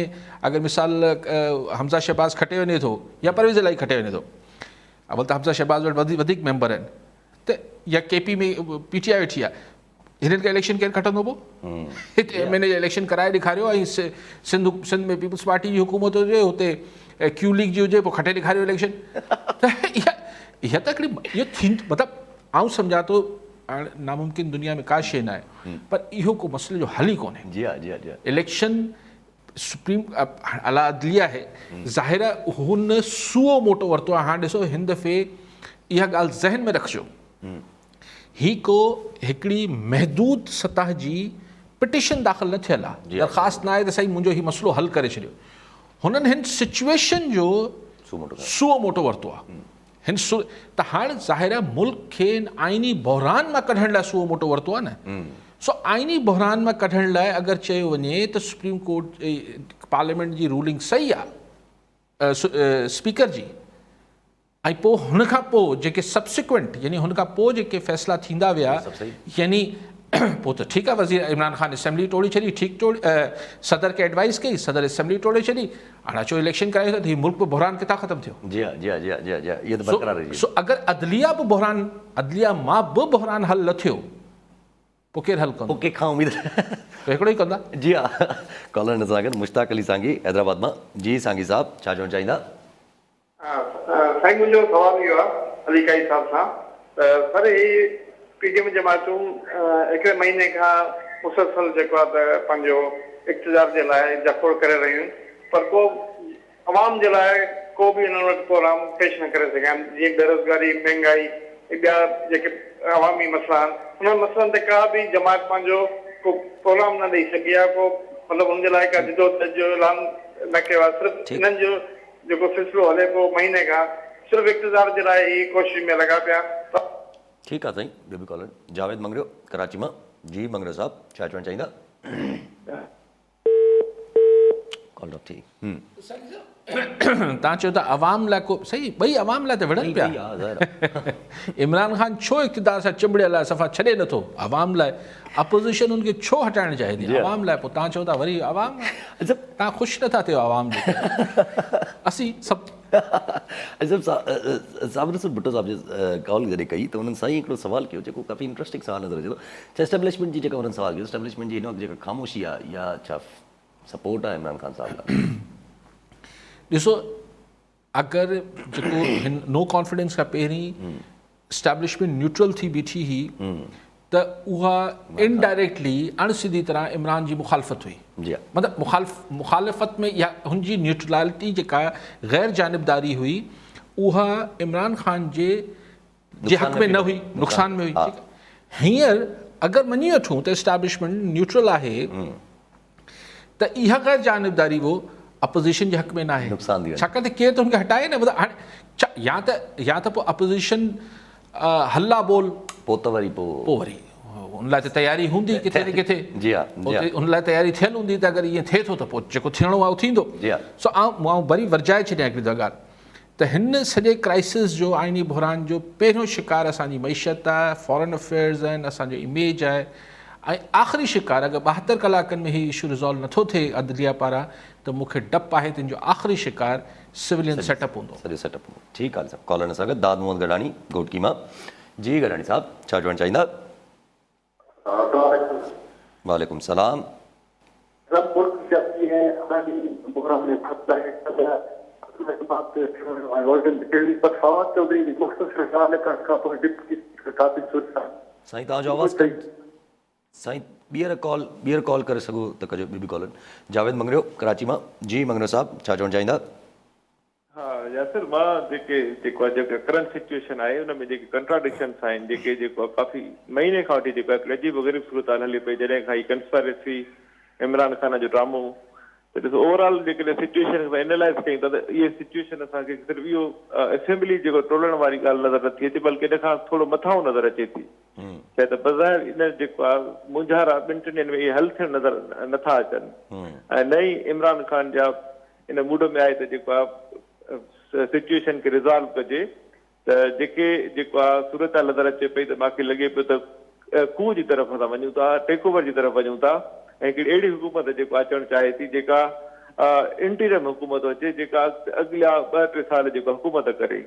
Speaker 2: اگر مثال حمزه شهباز کٽي وڃي ٿو يا پرويز الاهي کٽي وڃي ٿو اول ته حمزه شهباز وٽ وڌيڪ ميمبر آهن ته يا ڪي پي ۾ پي ٽي آء ويٺي آهي هنن کان اليڪشن ڪير کٽندو پوء هتي ايم اين اي جا اليڪشن ڪرائي ڏيکاريو ۽ سنڌ سنڌ ۾ پيپلز پارٽي جي حڪومت هجي هتي ڪيو ليگ جي هجي پوء کٽي ڏيکاريو اليڪشن ته اها اها ته هڪڙي اهو ٿي مطلب آئون سمجهان ٿو هاڻ ناممڪن دنيا ۾ ڪا شيء ناهي پر اهو ڪو مسئلي جو حل ئي ڪونهي.
Speaker 1: جي ها جي ها جي ها.
Speaker 2: اليڪشن سپريم اعليٰ عدليه آهي ظاهر آهي هن سوئو موٽو ورتو آهي هاڻ ڏسو هن دفعي اها ڳالهه ذهن ۾ رکجو هي ڪو هڪڙي محدود سطح جي پٽيشن داخل نه ٿيل آهي درخواست نه آهي ته سائين منهنجو هي مسئلو حل ڪري ڇڏيو هنن هن سچويشن جو سوئو موٽو ورتو آهي هن سو ته هاڻ ظاهر آهي ملڪ کي هن آئيني بحران مان ڪڍڻ لاء سوئو موٽو ورتو آهي نه سو آئيني بحران مان ڪڍڻ لاء اگر چيو وڃي ته سپريم ڪورٽ پارليامينٽ جي رولنگ صحيح آهي اسپيڪر جي ۽ پوء هن کان پوء جيڪي سبسيڪوينٽ يعني هن کان پوء جيڪي فيصلا ٿيندا ويا يعني پوء ته ٺيڪ آهي وزير عمران خان اسيمبلي ٽوڙي ڇڏي ٺيڪ ٽوڙي صدر کي ايڊوائز ڪئي صدر اسيمبلي ٽوڙي ڇڏي هاڻ اچو اليڪشن ڪرايو ٿا ته هي ملڪ به بحران ڪٿان ختم ٿيو؟
Speaker 1: جي ها جي ها جي ها جي ها جي ها اهو ته برقرار رهجي
Speaker 2: سو اگر عدليه به بحران عدليه مان به بحران حل نه ٿيو پوء ڪير حل ڪندو؟
Speaker 1: پوء ڪنهن کان اميد؟
Speaker 2: پوء هڪڙو ئي ڪندا.
Speaker 1: جي ها ڪالر هن سان گڏ مشتاق علي سانگي حيدرآباد مان جي سانگي صاحب ڇا چوڻ چاهيندا؟
Speaker 7: سائين منهنجو سوال اهو آهي علي قائي صاحب سان ته سر هي پي ڊي ايم جماعتون هڪڙي مهيني کان مسلسل جيڪو آهي ته پنهنجو اقتدار جي لاء جاکوڙ ڪري رهيون آهن پر ڪو عوام جي لاء ڪو به انهن وٽ پروگرام پيش نه ڪري سگهيا آهن جيئن بيروزگاري، مهنگائي ۽ ٻيا جيڪي عوامي مسئلا آهن انهن مسئلن تي ڪا به جماعت پنهنجو ڪو پروگرام نه ڏئي سگهي آهي ڪو مطلب ان جي لاء ڪا جدوجهد جو اعلان نه ڪيو آهي صرف انهن جو جيڪو سلسلو هلي پيو مهيني کان صرف اقتدار جي لاء هي ڪوشش ۾ لڳا پيا آهن.
Speaker 1: ٺيڪ آ سائين ٻيو به ڪالر جاويد مڱريو ڪراچي مان جي مڱريو صاحب ڇا چوڻ چاهيندا. ڪال ڊراپ ٿي
Speaker 2: تان چيو ته عوام لاء ڪو صحيح ٻئي عوام لاء ته وڙهن پيا عمران خان ڇو اقتدار سان چنبڙيل آهي صفا ڇڏي نٿو عوام لاء اپوزيشن ان کي ڇو هٽائڻ چاهي ٿي عوام لاء پوء تان چئو ٿا وري عوام تان خوش نٿا ٿيو عوام جي اسين سڀ
Speaker 1: صابر رسول ڀٽو صاحب جي ڪال جڏهن ڪئي ته انهن سائين هڪڙو سوال ڪيو جيڪو ڪافي انٽرسٽنگ سوال نظر اچي ٿو ڇا اسٽيبلشمينٽ جي جيڪا انهن سوال ڪيو اسٽيبلشمينٽ جي هن وقت جيڪا خاموشي آهي يا ڇا سپورٽ آهي عمران خان صاحب لاء؟
Speaker 2: ڏسو اگر جيڪو هن نو ڪانفيڊنس کان پهرين اسٽيبلشمينٽ نيوٽرل ٿي بيٺي هئي ته اها انڊائريڪٽلي اڻ سڌي طرح عمران جي مخالفت هئي مطلب مخالف مخالفت ۾ اها هن جي نيوٽرلٽي جيڪا غير جانبداري هئي اها عمران خان جي جي حق ۾ نه هئي نقصان ۾ هئي ٺيڪ هينئر اگر مڃي وٺون ته اسٽيبلشمينٽ نيوٽرل آهي ته اها غير جانبداري به اپوزيشن جي حق ۾ ناهي ڇاڪاڻ ته ڪير ته هن کي هٽائي نه مطلب هاڻي ڇا يا ته يا ته پوء اپوزيشن هلا بول
Speaker 1: پوء ته وري پوء
Speaker 2: پوء وري ان لاء ته تياري هوندي ڪٿي نه ڪٿي
Speaker 1: جي ها
Speaker 2: ان لاء تياري ٿيل هوندي ته اگر ائين ٿئي ٿو ته پوء جيڪو ٿيڻو آهي اهو ٿيندو
Speaker 1: جي ها
Speaker 2: سو آئون وري ورجائي ڇڏيان هڪڙي دفعا ڳالهه ته هن سڄي ڪرائسس جو آئيني بحران جو پهريون شڪار اسان جي معيشت آهي، فارن افيئرز آهن، اسان جو اميج آهي ۽ آخري شڪار اگر 72 ڪلاڪن ۾ هي اشو ريزالو نٿو ٿئي عدليه پاران ته مون کي ڊپ آهي ته ان جو آخري شڪار سولين سيٽ اپ هوندو.
Speaker 1: سڄو سيٽ اپ هوندو. ٺيڪ آهي صاحب ڪالر سان گڏ داد محمد گڏاڻي گهوٽڪي مان جي گڏاڻي صاحب ڇا چوڻ چاهيندا. وعليڪم السلام.
Speaker 8: سڀ ملڪ سياسي ۽ عالمي بحران ۾ ڦاٿل آهي، ڪالهه پر فواد چوڌري جي مختصر ڳالهه ڪرڻ کانپوء ڊپٽي اسپيڪر ڪافي سوچيا.
Speaker 1: سائين توهان جو آواز ڪٽ سائين ٻيهر ڪال ٻيهر ڪال ڪري سگهو ته ڪجو ٻيو به ڪالر جاويد مڱريو ڪراچي مان جي مڱريو صاحب ڇا چوڻ چاهيندا.
Speaker 9: ها ياسر مان جيڪي جيڪو آهي جيڪا ڪرنٽ سچوئيشن آهي ان ۾ جيڪي ڪنٽراڊڪشنس آهن جيڪي جيڪو آهي ڪافي مهيني کان وٺي جيڪو آهي هڪڙي عجيب و غريب صورتحال هلي پئي جڏهن کان هي ڪنسپائرسي عمران خان جو ڊرامو ته ڏسو اوور آل جيڪڏهن سچوئيشن کي اينالائز ڪيون ٿا ته اهي سچوئيشن اسان کي صرف اهو اسيمبلي جيڪو ٽوڙڻ واري ڳالهه نظر نٿي اچي بلڪه ان کان ٿورو مٿانهون نظر اچي ٿي ڇا ته بظاهر ان جيڪو آهي مونجهارا ٻن ٽن ڏينهن ۾ اهي حل ٿيڻ نظر نٿا اچن ۽ نه ئي عمران خان جا ان موڊ ۾ آهي ته جيڪو آهي سچوئيشن کي ريزالو ڪجي ته جيڪي جيڪو آهي صورتحال نظر اچي پئي ته ماکي لڳي پيو ته کوهه جي طرف اسان وڃون ٿا ٽيڪ اوور جي طرف وڃون ٿا ۽ هڪڙي اهڙي حڪومت جيڪو اچڻ چاهي ٿي جيڪا انٽيرم حڪومت اچي جيڪا اڳلا ٻه ٽي سال جيڪو حڪومت ڪري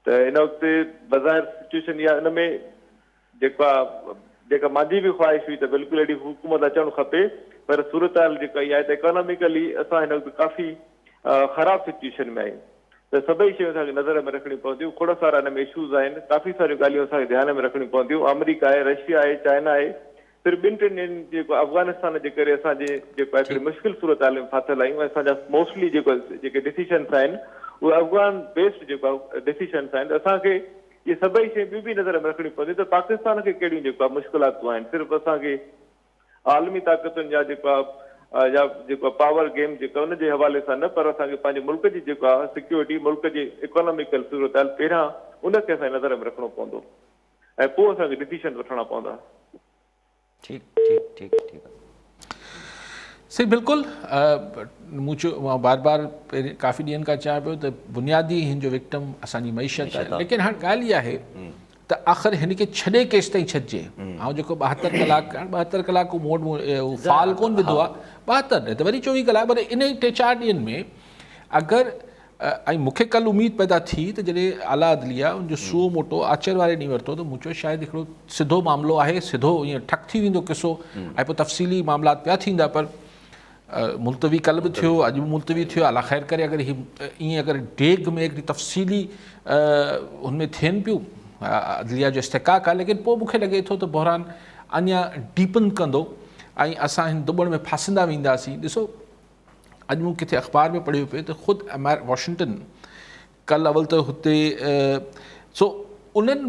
Speaker 9: ته هن وقت بظاهر سچوئيشن اها ان ۾ جيڪا جيڪا مانجي به خواهش هئي ته بلڪل اهڙي حڪومت اچڻ کپي پر صورتحال جيڪا اها آهي ته اڪاناميڪلي اسان هن وقت ڪافي خراب سچوئيشن ۾ آهيون ته سڀئي شيون اسان کي نظر ۾ رکڻيون پونديون کوڙ سارا ان ۾ اشوز آهن ڪافي ساريون ڳالهيون اسان کي ڌيان ۾ رکڻيون پونديون آمريڪا آهي رشيا آهي چائنا آهي صرف ٻن ٽن ڏينهن جيڪو افغانستان جي ڪري اسان جي جيڪو آهي هڪڙي مشڪل صورتحال ۾ ڦاٿل آهيون ۽ اسان جا موسٽلي جيڪو جيڪي ڊسيشنس آهن اهي افغان بيسڊ جيڪو آهي ڊسيشنس آهن ته اسان کي اهي سڀئي شيون ٻيون به نظر ۾ رکڻيون پونديون ته پاڪستان کي ڪهڙيون جيڪو آهي مشڪلاتون آهن صرف اسان کي عالمي طاقتن جا جيڪو آهي يا جيڪو آهي پاور گيم جيڪا ان جي حوالي سان نه پر اسان کي پنهنجي ملڪ جي جيڪو آهي سيڪيورٽي ملڪ جي اڪاناميڪل صورتحال پهريان ان کي اسان کي نظر ۾ رکڻو پوندو ۽ پوء اسان کي ڊسيشن وٺڻا پوندا.
Speaker 1: ٺيڪ ٺيڪ ٺيڪ ٺيڪ.
Speaker 2: سائين بلڪل مون چيو مان بار بار ڪافي ڏينهن کان چيان پيو ته بنيادي هن جو وڪٽم اسان جي معيشت آهي ليڪن هاڻ ڳالهه اها آهي ته آخر هن کي ڇڏي ڪيستائين ڇڏجي آئون جيڪو 72 ڪلاڪ هاڻ 72 ڪلاڪ مون وٽ فعال ڪون وڌو آهي 72 نه ته وري 24 ڪلاڪ پر ان ٽي چار ڏينهن ۾ اگر ۽ مون کي ڪلهه اميد پيدا ٿي ته جڏهن اعليٰ عدليه ان جو سو موٽو آچر واري ڏينهن ورتو ته مون چيو شايد هڪڙو سڌو معاملو آهي سڌو ائين ٺڪ ٿي ويندو قصو ۽ پوء تفصيلي معاملات پيا ٿيندا پر ملتوي ڪلهه به ٿيو اڄ به ملتوي ٿيو الله خير ڪري اگر هي ائين اگر ڊيگهه ۾ هڪڙي تفصيلي ان ۾ ٿين پيون عدليه جو استحقاق آهي ليڪن پوء مون کي لڳي ٿو ته بحران اڃا ڊيپن ڪندو ۽ اسان هن دٻڻ ۾ ڦاسندا وينداسين ڏسو اڄ مون ڪٿي اخبار ۾ پڙهيو پئي ته خود واشنگٽن ڪل اول ته هتي سو انهن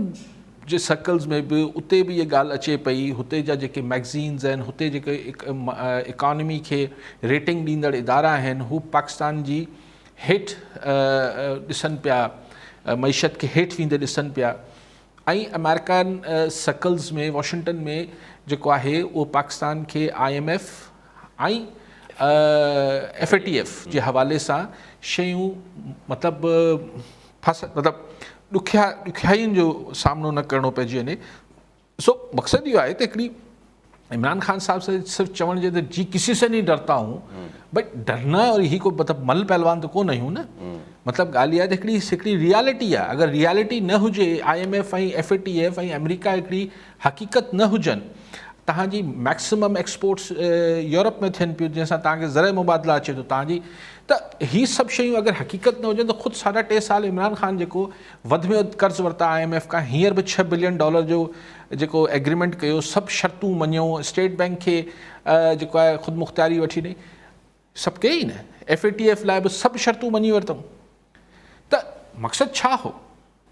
Speaker 2: جي سرڪلز ۾ به اتي به اها ڳالهه اچي پئي هتي جا جيڪي ميگزينز آهن هتي جيڪي اڪانومي کي ريٽنگ ڏيندڙ ادارا آهن هو پاڪستان جي هيٺ ڏسن پيا معيشت کي هيٺ ويندي ڏسن پيا ۽ آمريڪن سرڪلز ۾ واشنگٽن ۾ جيڪو آهي اهو پاڪستان کي I M F ۽ F A T F جي حوالي سان شيون مطلب ڦس مطلب ڏکيا ڏکيائين جو سامنو نه ڪرڻو پئجي وڃي سو مقصد اهو آهي ته هڪڙي عمران خان صاحب سان صرف چوڻ جي ته جي ڪسي سي نهين ڊرتا هون بٽ ڊرنا اور هي ڪو مطلب مل پهلوان ته ڪونه آهيون نه مطلب ڳالهه اها آهي ته هڪڙي هڪڙي ريالٽي آهي اگر ريالٽي نه هجي I M F ۽ F A T F ۽ آمريڪا هڪڙي حقيقت نه هجن توهان جي ميڪسمم ايڪسپورٽس يورپ ۾ ٿين پيون جنهن سان توهان کي زرع مبادله اچي ٿو توهان جي ته هي سڀ شيون اگر حقيقت نه هجن ته خود ساڍا ٽي سال عمران خان جيڪو وڌ ۾ وڌ قرض ورتا I M F کان هينئر به ڇهه بلين ڊالر جو جيڪو ايگريمينٽ ڪيو سڀ شرطون مڃيو اسٽيٽ بينڪ کي جيڪو آهي خود مختياري وٺي ڏئي سڀ ڪئي نه ايف اي ٽي ايف لاء به سڀ شرطون مڃي ورتائون ته مقصد ڇا هو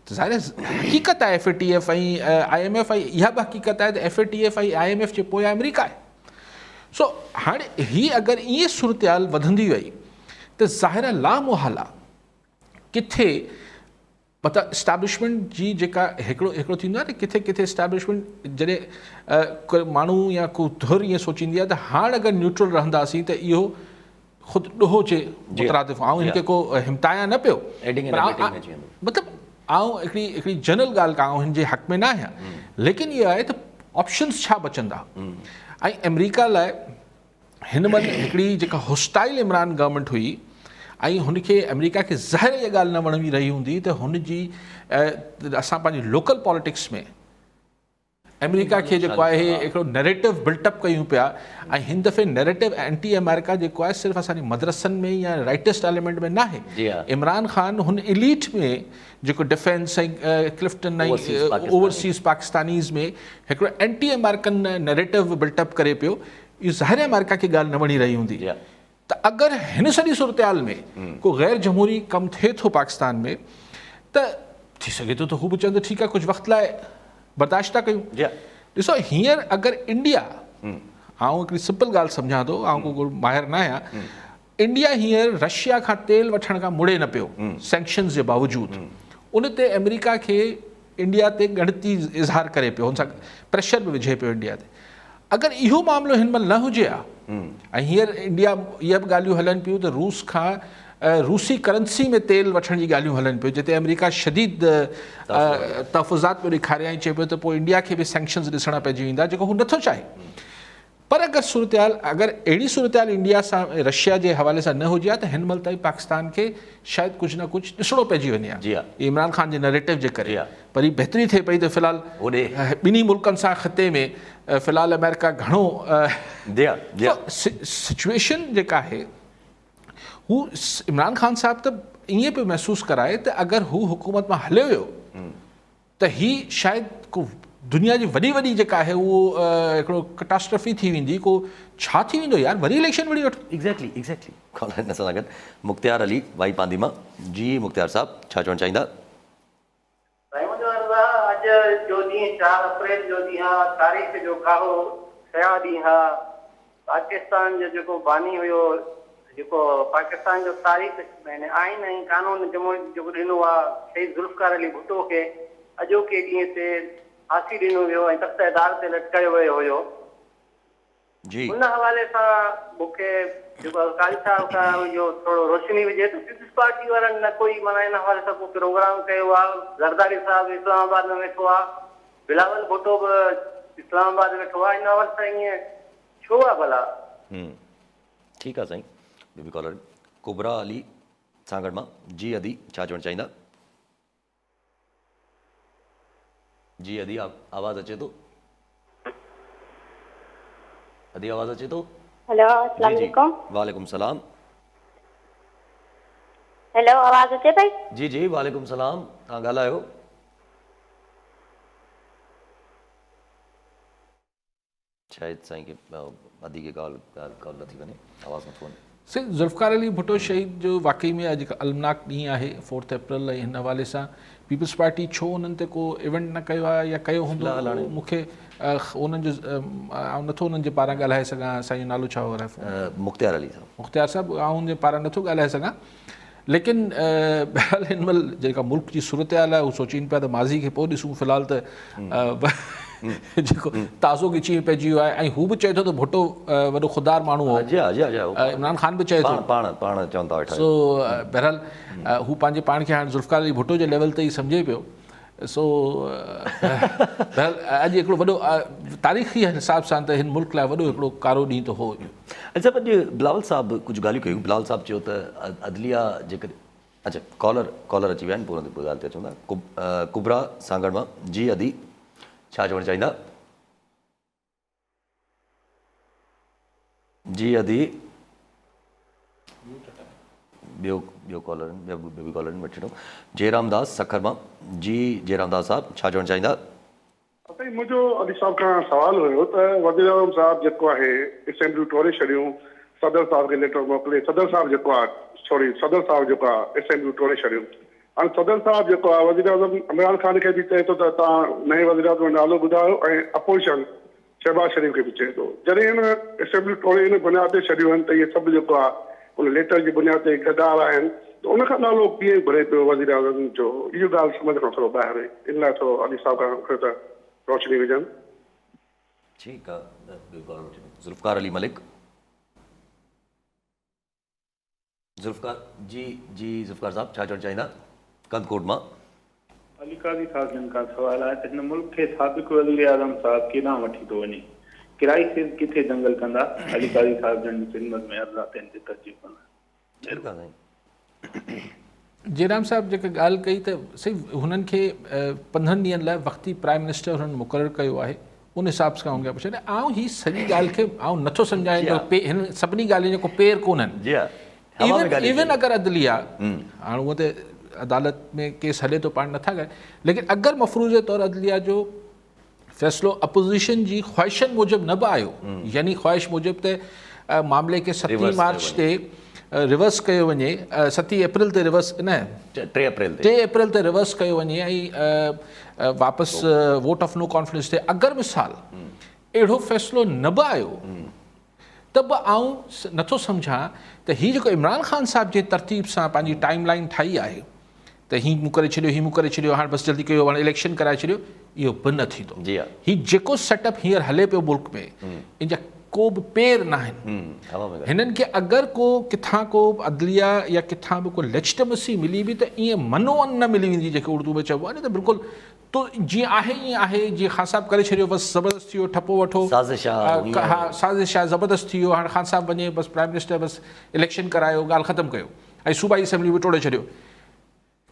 Speaker 2: ته ظاهر آهي حقيقت آهي F A T F ۽ I M F ۽ اها به حقيقت آهي ته F A T F ۽ I M F جي پويان آمريڪا آهي سو هاڻي هي اگر ائين صورتحال وڌندي وئي ته ظاهر آهي لامحاله ڪٿي مطلب اسٽيبلشمينٽ جي جيڪا هڪڙو هڪڙو ٿيندو آهي نه ڪٿي ڪٿي اسٽيبلشمينٽ جڏهن ماڻهو يا ڪو ڌر ائين سوچيندي آهي ته هاڻ اگر نيوٽرل رهنداسين ته اهو خود ڏوهه جي مترادف آئون هن کي ڪو همتايان نه پيو مطلب آئون هڪڙي هڪڙي جنرل ڳالهه ڪان آئون هن جي حق ۾ نه آهيان ليڪن اهو آهي ته آپشنس ڇا بچندا ۽ آمريڪا لاء هن مهل هڪڙي جيڪا هوسٽائل عمران گورنمينٽ هئي ۽ هن کي آمريڪا کي ظاهر اها ڳالهه نه وڻي رهي هوندي ته هن جي اسان پنهنجي لوڪل پاليٽڪس ۾ آمريڪا کي جيڪو آهي هڪڙو نيريٽو بلٽ اپ ڪيون پيا ۽ هن دفعي نيريٽو اينٽي آمريڪا جيڪو آهي صرف اسان جي مدرسن ۾ يا رائٽسٽ ايليمينٽ ۾ ناهي عمران خان هن اليٽ ۾ جيڪو ڊفينس ۽ ڪلفٽن ۽ اوورسيز پاڪستانيز ۾ هڪڙو anti American narrative built up ڪري پيو اهو ظاهر آهي آمريڪا کي ڳالهه نه وڻي رهي هوندي ته اگر هن سڄي صورتحال ۾ ڪو غير جمهوري ڪم ٿئي ٿو پاڪستان ۾ ته ٿي سگهي ٿو ته هو به چون ته ٺيڪ آهي ڪجهه وقت لاء برداشت ٿا ڪيون ڏسو هينئر اگر انڊيا آئون هڪڙي سمپل ڳالهه سمجهان ٿو آئون ڪو ماهر نه آهيان انڊيا هينئر رشيا کان تيل وٺڻ کان مڙي نه پيو سينڪشنز جي باوجود ان تي آمريڪا کي انڊيا تي ڳڻتي اظهار ڪري پيو هن سان پريشر به وجهي پيو انڊيا تي اگر اهو معاملو هن مهل نه هجي ها ۽ هينئر انڊيا اها به ڳالهيون هلن پيون ته روس کان روسي ڪرنسي ۾ تيل وٺڻ جي ڳالهيون هلن پيون جتي آمريڪا شديد تحفظات پيو ڏيکاري ۽ چئي پيو ته پوء انڊيا کي به سينڪشنز ڏسڻا پئجي ويندا جيڪو هو نٿو چاهي پر اگر صورتحال اگر اهڙي صورتحال انڊيا سان رشيا جي حوالي سان نه هجي ها ته هن مهل تائين پاڪستان کي شايد ڪجهه نه ڪجهه ڏسڻو پئجي وڃي ها عمران خان جي نريٽو جي ڪري پر هي بهتري ٿئي پئي ته في الحال ٻنهي ملڪن سان خطي ۾ في الحال آمريڪا گهڻو سچويشن جيڪا آهي هو عمران خان صاحب ته ائين پيو محسوس ڪرائي ته اگر هو حڪومت مان هليو ويو ته هي شايد ڪو دنيا جي وڏي وڏي جيڪا آهي اهو هڪڙو ڪٽاسٽرفي ٿي ويندي ڪو ڇا ٿي ويندو يار وري اليڪشن وڙهي وٺو.
Speaker 1: ايگزيڪٽلي ايگزيڪٽلي ڪالر هن سان گڏ مختيار علي وائي پانڌي مان جي مختيار صاحب ڇا چوڻ چاهيندا.
Speaker 10: سائين منهنجو عرض آ اڄ جو ڏينهن چار اپريل جو ڏينهن آ تاريخ جو ڪارو سياه ڏينهن آ پاڪستان جو جيڪو باني هيو جيڪو پاڪستان جو تاريخ يعني آئين ۽ قانون جمهوريت جيڪو ڏنو آ شهيد ذوالفقار علي ڀٽو کي اڄوڪي ڏينهن تي ڦاسي ڏنو ويو ۽ تخته دار تي لٽڪايو ويو هيو.
Speaker 1: جي.
Speaker 10: ان حوالي سان مون کي جيڪو قاضي صاحب کان اهو ٿورو روشني وجهي ته پيپلز پارٽي وارن نه ڪوئي معنيٰ ان حوالي سان ڪو پروگرام ڪيو آ زرداري صاحب اسلام آباد ۾ ويٺو آ بلاول ڀٽو به اسلام آباد ويٺو آ ان حوالي سان ائين ڇو آ ڀلا.
Speaker 1: ٺيڪ آ سائين ٻيو به ڪالر ڪبريٰ علي سانگهڙ مان، جي ادي ڇا چوڻ چاهيندا؟ جي ادي آواز اچي ٿو؟ ادي آواز اچي ٿو؟
Speaker 11: هيلو السلام عليڪم.
Speaker 1: وعليڪم السلام.
Speaker 11: هيلو آواز اچي پئي؟
Speaker 1: جي جي وعليڪم السلام توهان ڳالهايو. شايد سائين کي ادي کي ڪال ڪال نٿي وڃي آواز نٿو وڃي.
Speaker 2: سائين ذوالفقار علي ڀٽو شهيد جو واقعي ۾ اڄ هڪ المناڪ ڏينهن آهي فورٿ اپريل ۽ هن حوالي سان پيپلز پارٽي ڇو انهن تي ڪو ايونٽ نه ڪيو آهي يا ڪيو هوندو مون کي انهن جو آئون نٿو انهن جي پاران ڳالهائي سگهان سائين جو نالو ڇا هو
Speaker 1: مختيار علي صاحب
Speaker 2: مختيار صاحب آئون ان جي پاران نٿو ڳالهائي سگهان ليڪن بهرحال هن مهل جيڪا ملڪ جي صورتحال آهي هو سوچين پيا ته ماضي کي پوء ڏسون في الحال ته جيڪو تازو ڳچي ۾ پئجي ويو آهي ۽ هو به چئي ٿو ته ڀٽو وڏو خوددار ماڻهو هو
Speaker 1: جي ها جي ها جي ها
Speaker 2: عمران خان به چئي ٿو
Speaker 1: پاڻ پاڻ چون ٿا ويٺا
Speaker 2: سو بهرحال هو پنهنجي پاڻ کي هاڻي ذوالفقار علي ڀٽو جي ليول تي ئي سمجهي پيو سو بهرحال اڄ هڪڙو وڏو تاريخي حساب سان ته هن ملڪ لاء وڏو هڪڙو ڪارو ڏينهن ته هو اهو.
Speaker 1: علي صاحب اڄ بلاول صاحب ڪجهه ڳالهيون ڪيون بلاول صاحب چيو ته عدليه جيڪڏهن اڇا ڪالر ڪالر اچي ويا آهن پوء ان تي ڳالهه تي اچون ٿا ڪبريٰ سانگهڙ مان جي ادي ڇا چوڻ چاهيندا جي ادي ٻيو ٻيو ڪالر ٻيو به ڪالر وٺي وٺون جيرام داس سکر مان جي جيرام داس صاحب ڇا چوڻ چاهيندا.
Speaker 12: سائين منهنجو علي صاحب کان سوال هيو ته وزيراعظم صاحب جيڪو آهي اسيمبليون ٽوڙي ڇڏيون صدر صاحب کي ليٽر موڪلي صدر صاحب جيڪو آهي سوري صدر صاحب جيڪو آهي اسيمبليون ٽوڙي ڇڏيون هاڻي صدر صاحب جيڪو آهي وزيراعظم عمران خان کي به چئي ٿو ته توهان نئين وزيراعظم جو نالو ٻڌايو ۽ اپوزيشن شهباز شريف کي به چئي ٿو جڏهن هن اسيمبليون ٽوڙي ان بنياد تي ڇڏيون آهن ته اهي سڀ جيڪو آهي ان ليٽر جي بنياد تي غدار آهن ته ان کان نالو ڪيئن گهري پيو وزيراعظم جو اهو ڳالهه سمجهه کان ٿورو ٻاهر هئي ان لاء ٿورو علي صاحب کان گهريو ته روشني وجهن.
Speaker 1: ٺيڪ آ ٻيو ڪالر وٺي ذوالفقار علي ملڪ. ذوالفقار جي جي ذوالفقار صاحب ڇا چوڻ چاهيندا ڪنڌڪوٽ مان.
Speaker 13: علي قاضي صاحب جن کان سوال آهي ته هن ملڪ کي سابق وزيراعظم صاحب ڪيڏانهن وٺي ٿو وڃي؟ ڪرائسز ڪٿي دنگل ڪندا؟ علي قاضي صاحب جن جي خدمت ۾ عرض آ ته ان تي ترجيح ڪندا.
Speaker 1: ٺيڪ آ سائين.
Speaker 2: جيرام صاحب جيڪا ڳالهه ڪئي ته سائين هنن کي 15 ڏينهن لاء وقتي پرائم منسٽر هنن مقرر ڪيو آهي ان حساب سان هن کي پڇا آئون هي سڄي ڳالهه کي آئون نٿو سمجهان ته هن سڀني ڳالهين جو ڪو پير ڪونهن
Speaker 1: جي ها
Speaker 2: ايون اگر عدليه هاڻ هونء ته عدالت ۾ ڪيس هلي ٿو پاڻ نٿا ڪري ليڪن اگر مفروضي طور عدليه جو فيصلو اپوزيشن جي خواهشن موجب نه به آيو يعني خواهش موجب ته معاملي کي ستين مارچ تي ريورس ڪيو وڃي ستين اپريل تي ريورس نه
Speaker 1: 3 اپريل
Speaker 2: تي 3 اپريل تي ريورس ڪيو وڃي ۽ واپس ووٽ آف نو ڪانفيڊنس تي اگر مثال اهڙو فيصلو نه به آيو ته به آئون نٿو سمجهان ته هي جيڪو عمران خان صاحب جنهن ترتيب سان پنهنجي ٽائيم لائين ٺاهي آهي ته هي مون ڪري ڇڏيو هي مون ڪري ڇڏيو هاڻ بس جلدي ڪيو هاڻ اليڪشن ڪرائي ڇڏيو اهو به نه ٿيندو
Speaker 1: جي ها
Speaker 2: هي جيڪو سيٽ اپ هينئر هلي پيو ملڪ ۾ ان جا ڪو به پير نه آهن هنن کي اگر ڪو ڪٿان ڪو عدليه يا ڪٿان به ڪو ليجٽمسي ملي به ته ائين منو ان نه ملي ويندي جيڪي اردو ۾ چئبو آهي نه ته بلڪل تو جيئن آهي ائين آهي جيئن خان صاحب ڪري ڇڏيو بس زبردست ٿي ويو ٺپو وٺو
Speaker 1: سازش آ
Speaker 2: ها سازش آ زبردست ٿي ويو هاڻ خان صاحب وڃي بس پرائم منسٽر بس اليڪشن ڪرايو ڳالهه ختم ڪيو ۽ صوبائي اسيمبلي به ٽوڙي ڇڏيو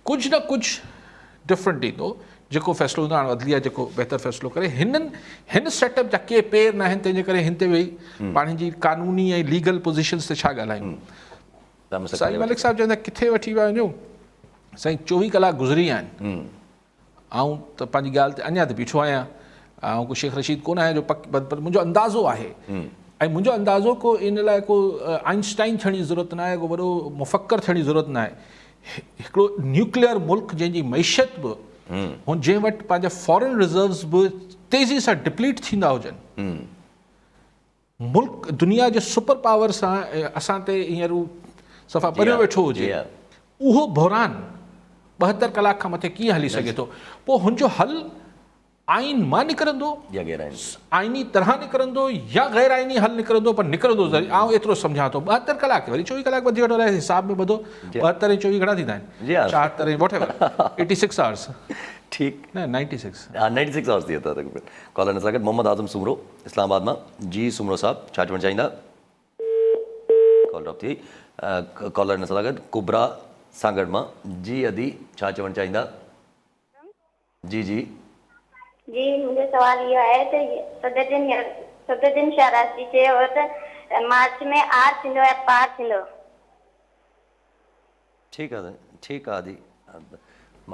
Speaker 2: ڪجهه نه ڪجهه ڊفرنٽ ايندو جيڪو فيصلو ايندو هاڻ عدليه جيڪو بهتر فيصلو ڪري هنن هن سيٽ اپ جا ڪي پير نه آهن تنهن جي ڪري هن تي ويهي پاڻ جي قانوني ۽ ليگل پوزيشنز تي ڇا ڳالهايون سائين ملڪ صاحب چوندا ڪٿي وٺي ويا وڃو سائين 24 ڪلاڪ گذري ويا آهن آئون ته پنهنجي ڳالهه تي اڃا ته بيٺو آهيان آئون ڪو شيخ رشيد ڪونه آهيان جو پڪ پر منهنجو اندازو آهي ۽ منهنجو اندازو ڪو ان لاء ڪو آئنسٽائن ٿيڻ جي ضرورت نه آهي ڪو وڏو مفڪر ٿيڻ جي ضرورت نه آهي هڪڙو نيوڪليئر ملڪ جنهن جي معيشت به هن جنهن وٽ پنهنجا فارن ريزروز به تيزي سان ڊپليٽ ٿيندا هجن ملڪ دنيا جي سپر پاور سان اسان تي هينئر هو صفا پريو ويٺو هجي اهو بحران 72 ڪلاڪ کان مٿي ڪيئن هلي سگهي ٿو پوء هن جو حل آئين مان نڪرندو
Speaker 1: يا غير آئيني
Speaker 2: آئيني طرح نڪرندو يا غير آئيني حل نڪرندو پر نڪرندو ضرور آئون ايترو سمجهان ٿو 72 ڪلاڪ وري 24 ڪلاڪ وڌي وٺو الائي حساب ۾ ٻڌو 72 ۽ 24 گهڻا ٿيندا آهن 74 ۽ واٽ ايور 86 آورس
Speaker 1: ٺيڪ
Speaker 2: نه 96
Speaker 1: ها 96 آورس ٿي ويا تقريبن ڪالر سان گڏ محمد اعظم سومرو اسلام آباد مان جي سومرو صاحب ڇا چوڻ چاهيندا؟ ڪال ڊراپ ٿي وئي. ڪالر هن سان گڏ ڪبريٰ سانگهڙ مان. جي ادي ڇا چوڻ چاهيندا؟ جي جي.
Speaker 11: جي منهنجو سوال اهو آهي ته صدرالدين صدرالدين شاهه راشدي چيو هو ته مارچ ۾ آر ٿيندو يا پار ٿيندو.
Speaker 1: ٺيڪ آ ٺيڪ آ ادي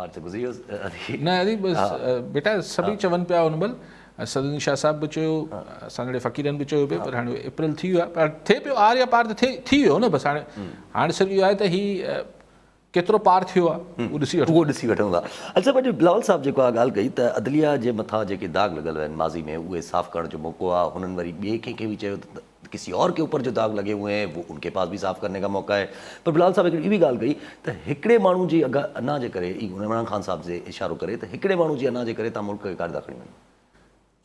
Speaker 1: مارچ گذري ويو ادي.
Speaker 2: نه ادي بس بيٽا سڀئي چون پيا ان مهل صدرالدين شاهه صاحب به چيو اسان جهڙي فقيرن به چيو پيو پر هاڻي اپريل ٿي ويو آهي پر ٿئي پيو آر يا پار ته ٿئي ٿي ويو نه بس هاڻي هاڻي صرف اهو آهي ته هي ڪيترو پار ٿيو آهي اهو ڏسي وٺون
Speaker 1: اهو ڏسي وٺون ٿا. علي صاحب اڄ بلاول صاحب جيڪو اها ڳالهه ڪئي ته عدليه جي مٿان جيڪي داغ لڳل آهن ماضي ۾ اهي صاف ڪرڻ جو موقعو آهي هنن وري ٻئي ڪنهن کي به چيو ته ڪسي اور ڪي اوپر جو داغ لڳي هوئي هين وو ان ڪي پاس به صاف ڪرني ڪا موقع هي پر بلاول صاحب هڪڙي اها به ڳالهه ڪئي ته هڪڙي ماڻهو جي انا جي ڪري عمران خان صاحب تي اشارو ڪري ته هڪڙي ماڻهو جي انا جي ڪري توهان ملڪ کي ڪاڏي ٿا کڻي وڃو.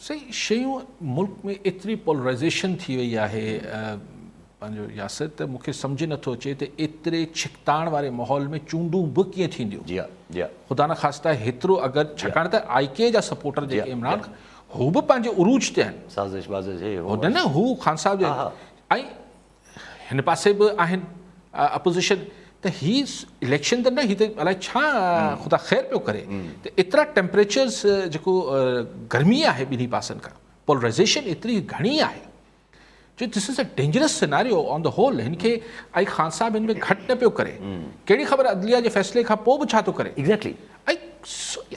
Speaker 2: سائين شيون ملڪ ۾ ايتري پولرائيزيشن ٿي وئي آهي پنهنجو ياسر ته مونکي سمجهه نٿو اچي ته ايتري ڇڪتاڻ واري ماحول ۾ چونڊون به ڪيئن ٿينديون
Speaker 1: جي ها جي ها
Speaker 2: خدا نخواسته هيترو اگر ڇاڪاڻ ته آء ڪي جا سپورٽر جيڪي عمران هو به پنهنجي عروج تي آهن
Speaker 1: سازش وازش هي
Speaker 2: هو نه نه هو خان صاحب جي ۽ هن پاسي به آهن اپوزيشن ته هي اليڪشن ته نه هي ته الائي ڇا خدا خير پيو ڪري ته ايترا ٽيمپريچرز جيڪو گرمي آهي ٻنهي پاسن کان پولرائزيشن ايتري گهڻي آهي جو this is a dangerous scenario on the whole هن کي ۽ خان صاحب هن ۾ گهٽ نه پيو ڪري ڪهڙي خبر عدليه جي فيصلي کان پوء به ڇا ٿو ڪري
Speaker 1: ايگزيڪٽلي
Speaker 2: ۽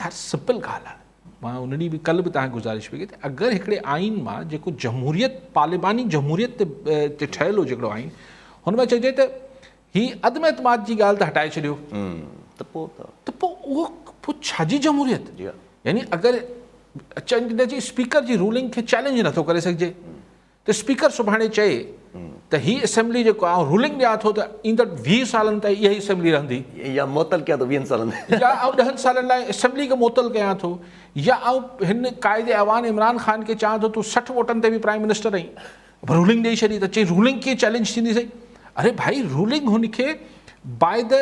Speaker 2: يار سمپل ڳالهه آهي مان ان ڏينهن به ڪلهه به توهان کي گذارش پئي ڪئي ته اگر هڪڙي آئين مان جيڪو جمهوريت پارليماني جمهوريت تي ٺهيل هجي هڪڙو آئين هن مان چئجي ته هي عدم اعتماد جي ڳالهه ته هٽائي ڇڏيو
Speaker 1: ته پوء
Speaker 2: ته پوء اهو پوء ڇا جي جمهوريت يعني اگر چئجي اسپيڪر جي رولنگ کي چئلينج نٿو ڪري سگهجي ته اسپيڪر سڀاڻي چئي ته هي اسيمبلي جيڪو آئون رولنگ ڏيان ٿو ته ايندڙ 20 سالن تائين اها ئي اسيمبلي رهندي.
Speaker 1: يا معطل ڪيان ٿو 20 سالن
Speaker 2: تائين. يا آئون 10 سالن لاء اسيمبلي کي معطل ڪيان ٿو يا آئون هن قائد ايوان عمران خان کي چوان ٿو تون 60 ووٽن تي به پرائم منسٽر آهين رولنگ ڏئي ڇڏي ته چئي رولنگ ڪيئن چئلينج ٿيندي سائين اري ڀائي رولنگ هن کي by the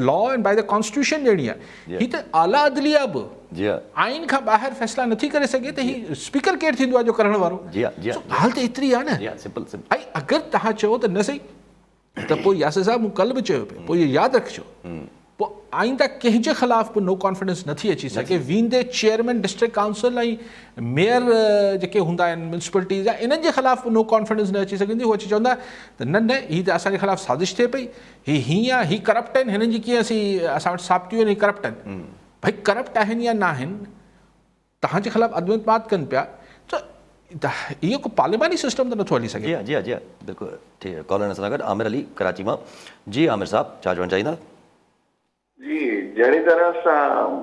Speaker 2: law ۽ by the constitution ڏيڻي آهي هي ته اعليٰ عدليه به آئين کان ٻاهر فيصلا نٿي ڪري سگهي ته هي اسپيڪر ڪير ٿيندو آهي جو ڪرڻ وارو سو ڳالهه ته ايتري آهي نه ۽ اگر توهان چئو ته نه سهي ته پوء ياسر صاحب مون ڪلهه به چيو پئي پوء اهو ياد رکجو پوء آئنده ڪنهن جي خلاف به نو ڪانفيڊنس نٿي اچي سگهي ويندي چيئرمين ڊسٽرڪٽ ڪائونسل ۽ ميئر جيڪي هوندا آهن ميونسپلٽيز جا انهن جي خلاف به نو ڪانفيڊنس نه اچي سگهندي هو اچي چوندا ته نه نه هي ته اسان جي خلاف سازش ٿئي پئي هي هيئن آهي هي ڪرپٽ آهن هنن جي ڪيئن اسين اسان وٽ ثابتيون آهن هي ڪرپٽ آهن ڀئي ڪرپٽ آهن يا نه آهن توهان جي خلاف عدم اعتماد ڪن پيا ته اهو ڪو پارلياماني سسٽم ته نٿو هلي سگهي.
Speaker 1: جي ها جي ها جي ها بلڪل ٺيڪ ڪالر سان گڏ عامر علي ڪراچي مان جي عامر صاحب ڇا چوڻ چاهيندا.
Speaker 14: جي جهڙي طرح سان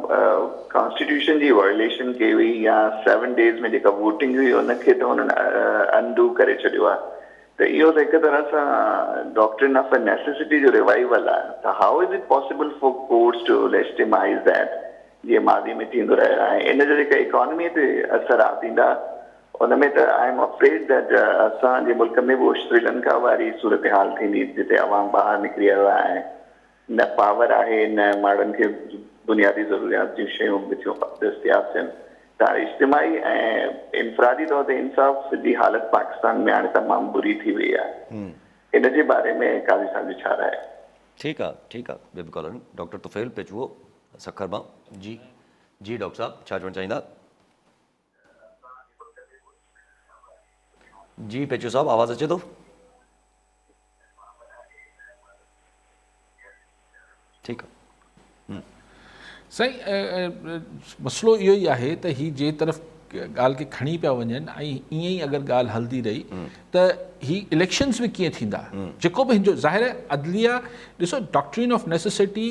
Speaker 14: ڪانسٽيٽيوشن جي وائليشن ڪئي وئي يا سيون ڊيز ۾ جيڪا ووٽنگ هئي ان کي ته انهن انڊو ڪري ڇڏيو آهي ته اهو ته هڪ طرح سان ڊاڪٽرين آف نيسيسٽي جو ريوائيول آهي ته how is it possible for courts to legitimise that جيئن ماضي ۾ ٿيندو رهيو آهي ان جا جيڪا اڪانومي تي اثرات ايندا ان ۾ ته I am afraid that اسان جي ملڪ ۾ به سريلنڪا واري صورتحال ٿيندي جتي عوام ٻاهر نڪري آيو آهي نه پاور آهي نه ماڻهن کي بنيادي ضروريات جون شيون به ٿيون دستياب ٿين ته هاڻي اجتماعي ۽ انفرادي طور تي انصاف جي حالت پاڪستان ۾ هاڻي تمام بري ٿي وئي آهي ان جي باري ۾ قاضي صاحب جي ڇا راء آهي.
Speaker 1: ٺيڪ آ ٺيڪ آ ٻيو به ڪالر ڊاڪٽر طفيل پيچوهو سکر مان جي جي ڊاڪٽر صاحب ڇا چوڻ چاهيندا. جي پيچو صاحب آواز اچي ٿو. ٺيڪ آ.
Speaker 2: سائين مسئلو اهو ئي آهي ته هي جنهن طرف ڳالهه کي کڻي پيا وڃن ۽ ائين ئي اگر ڳالهه هلندي رهي ته هي اليڪشنز به ڪيئن ٿيندا جيڪو به هن جو ظاهر آهي عدليه ڏسو ڊاڪٽرين آف نيسيسٽي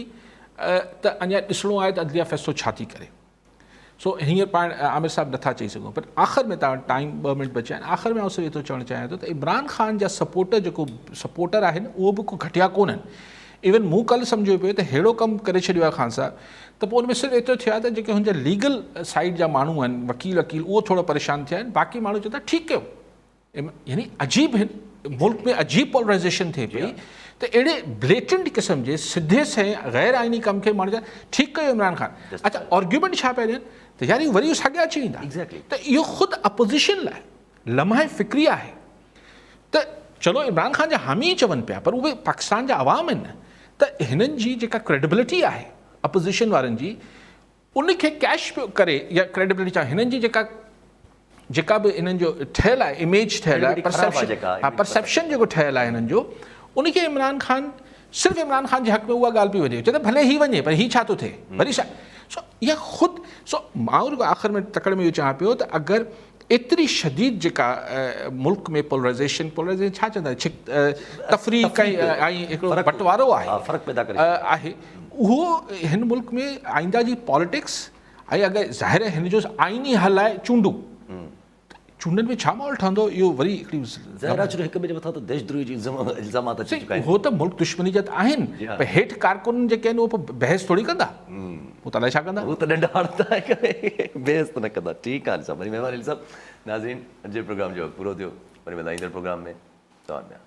Speaker 2: ته اڃا ڏسڻو آهي ته عدليه فيصلو ڇا ٿي ڪري سو هينئر پاڻ عامر صاحب نٿا چئي سگهون پر آخر ۾ توهان ٽائيم ٻه منٽ بچيا آهن آخر ۾ آئون صرف ايترو چوڻ چاهيان ٿو ته عمران خان جا سپورٽر جيڪو سپورٽر آهن اهو به ڪو گهٽيا ڪونهن ايون مون ڪلهه سمجهيو پيو ته ههڙو ڪم ڪري ڇڏيو آهي خان صاحب ته پوء ان ۾ صرف ايترو ٿيو آهي ته جيڪي هن جا ليگل سائيڊ جا ماڻهو آهن وڪيل وڪيل اهو ٿورو پريشان ٿيا آهن باقي ماڻهو چون ٿا ٺيڪ ڪيو يعني عجيب هن ملڪ ۾ عجيب پولرائزيشن ٿئي پئي ته اهڙي بليٽنٽ قسم جي سڌي سئين غير آئيني ڪم کي ماڻهو چون ٺيڪ ڪيو عمران خان اڇا آرگيومينٽ ڇا پيا ڏين ته يار وري اهي ساڳيا اچي ويندا ته اهو خود اپوزيشن لاء لمحه فڪري آهي ته چلو عمران خان جا حامي ئي چون پيا پر اهي پاڪستان جا عوام آهن نه. ته هنن جي جيڪا ڪريڊبلٽي آهي اپوزيشن وارن جي ان کي ڪيش پيو ڪري يا ڪريڊبلٽي چوان هنن جي جيڪا جيڪا به انهن جو ٺهيل آهي اميج ٺهيل آهي پرسيپشن ها پرسيپشن جيڪو ٺهيل آهي هنن جو ان کي عمران خان صرف عمران خان جي حق ۾ اها ڳالهه پئي وڃي چئي ته ڀلي هي وڃي پر هي ڇا ٿو ٿئي وري ڇا سو اها خود سو مان رڳو آخر ۾ تڪڙ ۾ اهو چوان پيو ته اگر ايتري شديد جيڪا ملڪ ۾ پولرائزيشن پولرائزيشن ڇا چوندا آهن تفريق ۽ هڪڙو بٽوارو آهي
Speaker 1: فرق پيدا ڪري
Speaker 2: آهي اهو هن ملڪ ۾ آئنده جي پاليٽڪس ۽ اگر ظاهر آهي هن جو آئيني حل آهي چونڊون چونڊن ۾ ڇا ماحول ٺهندو اهو وري هڪڙي
Speaker 1: ظاهر آهي ڇو هڪ ٻئي جي مٿان ته ديش دروهي جي الزامات اچي چڪا آهن
Speaker 2: اهو ته ملڪ دشمني جا ته آهن پر هيٺ ڪارڪن جيڪي آهن اهو پوء بحث ٿوري ڪندا هو ته الائي ڇا ڪندا
Speaker 1: هو ته ڏنڊا هڻندا بحث ته نه ڪندا ٺيڪ آهي علي صاحب وڏي مهرباني علي صاحب ناظرين اڄ جي پروگرام جو وقت پورو ٿيو وري ملندا ايندڙ پروگرام ۾ توهان ۾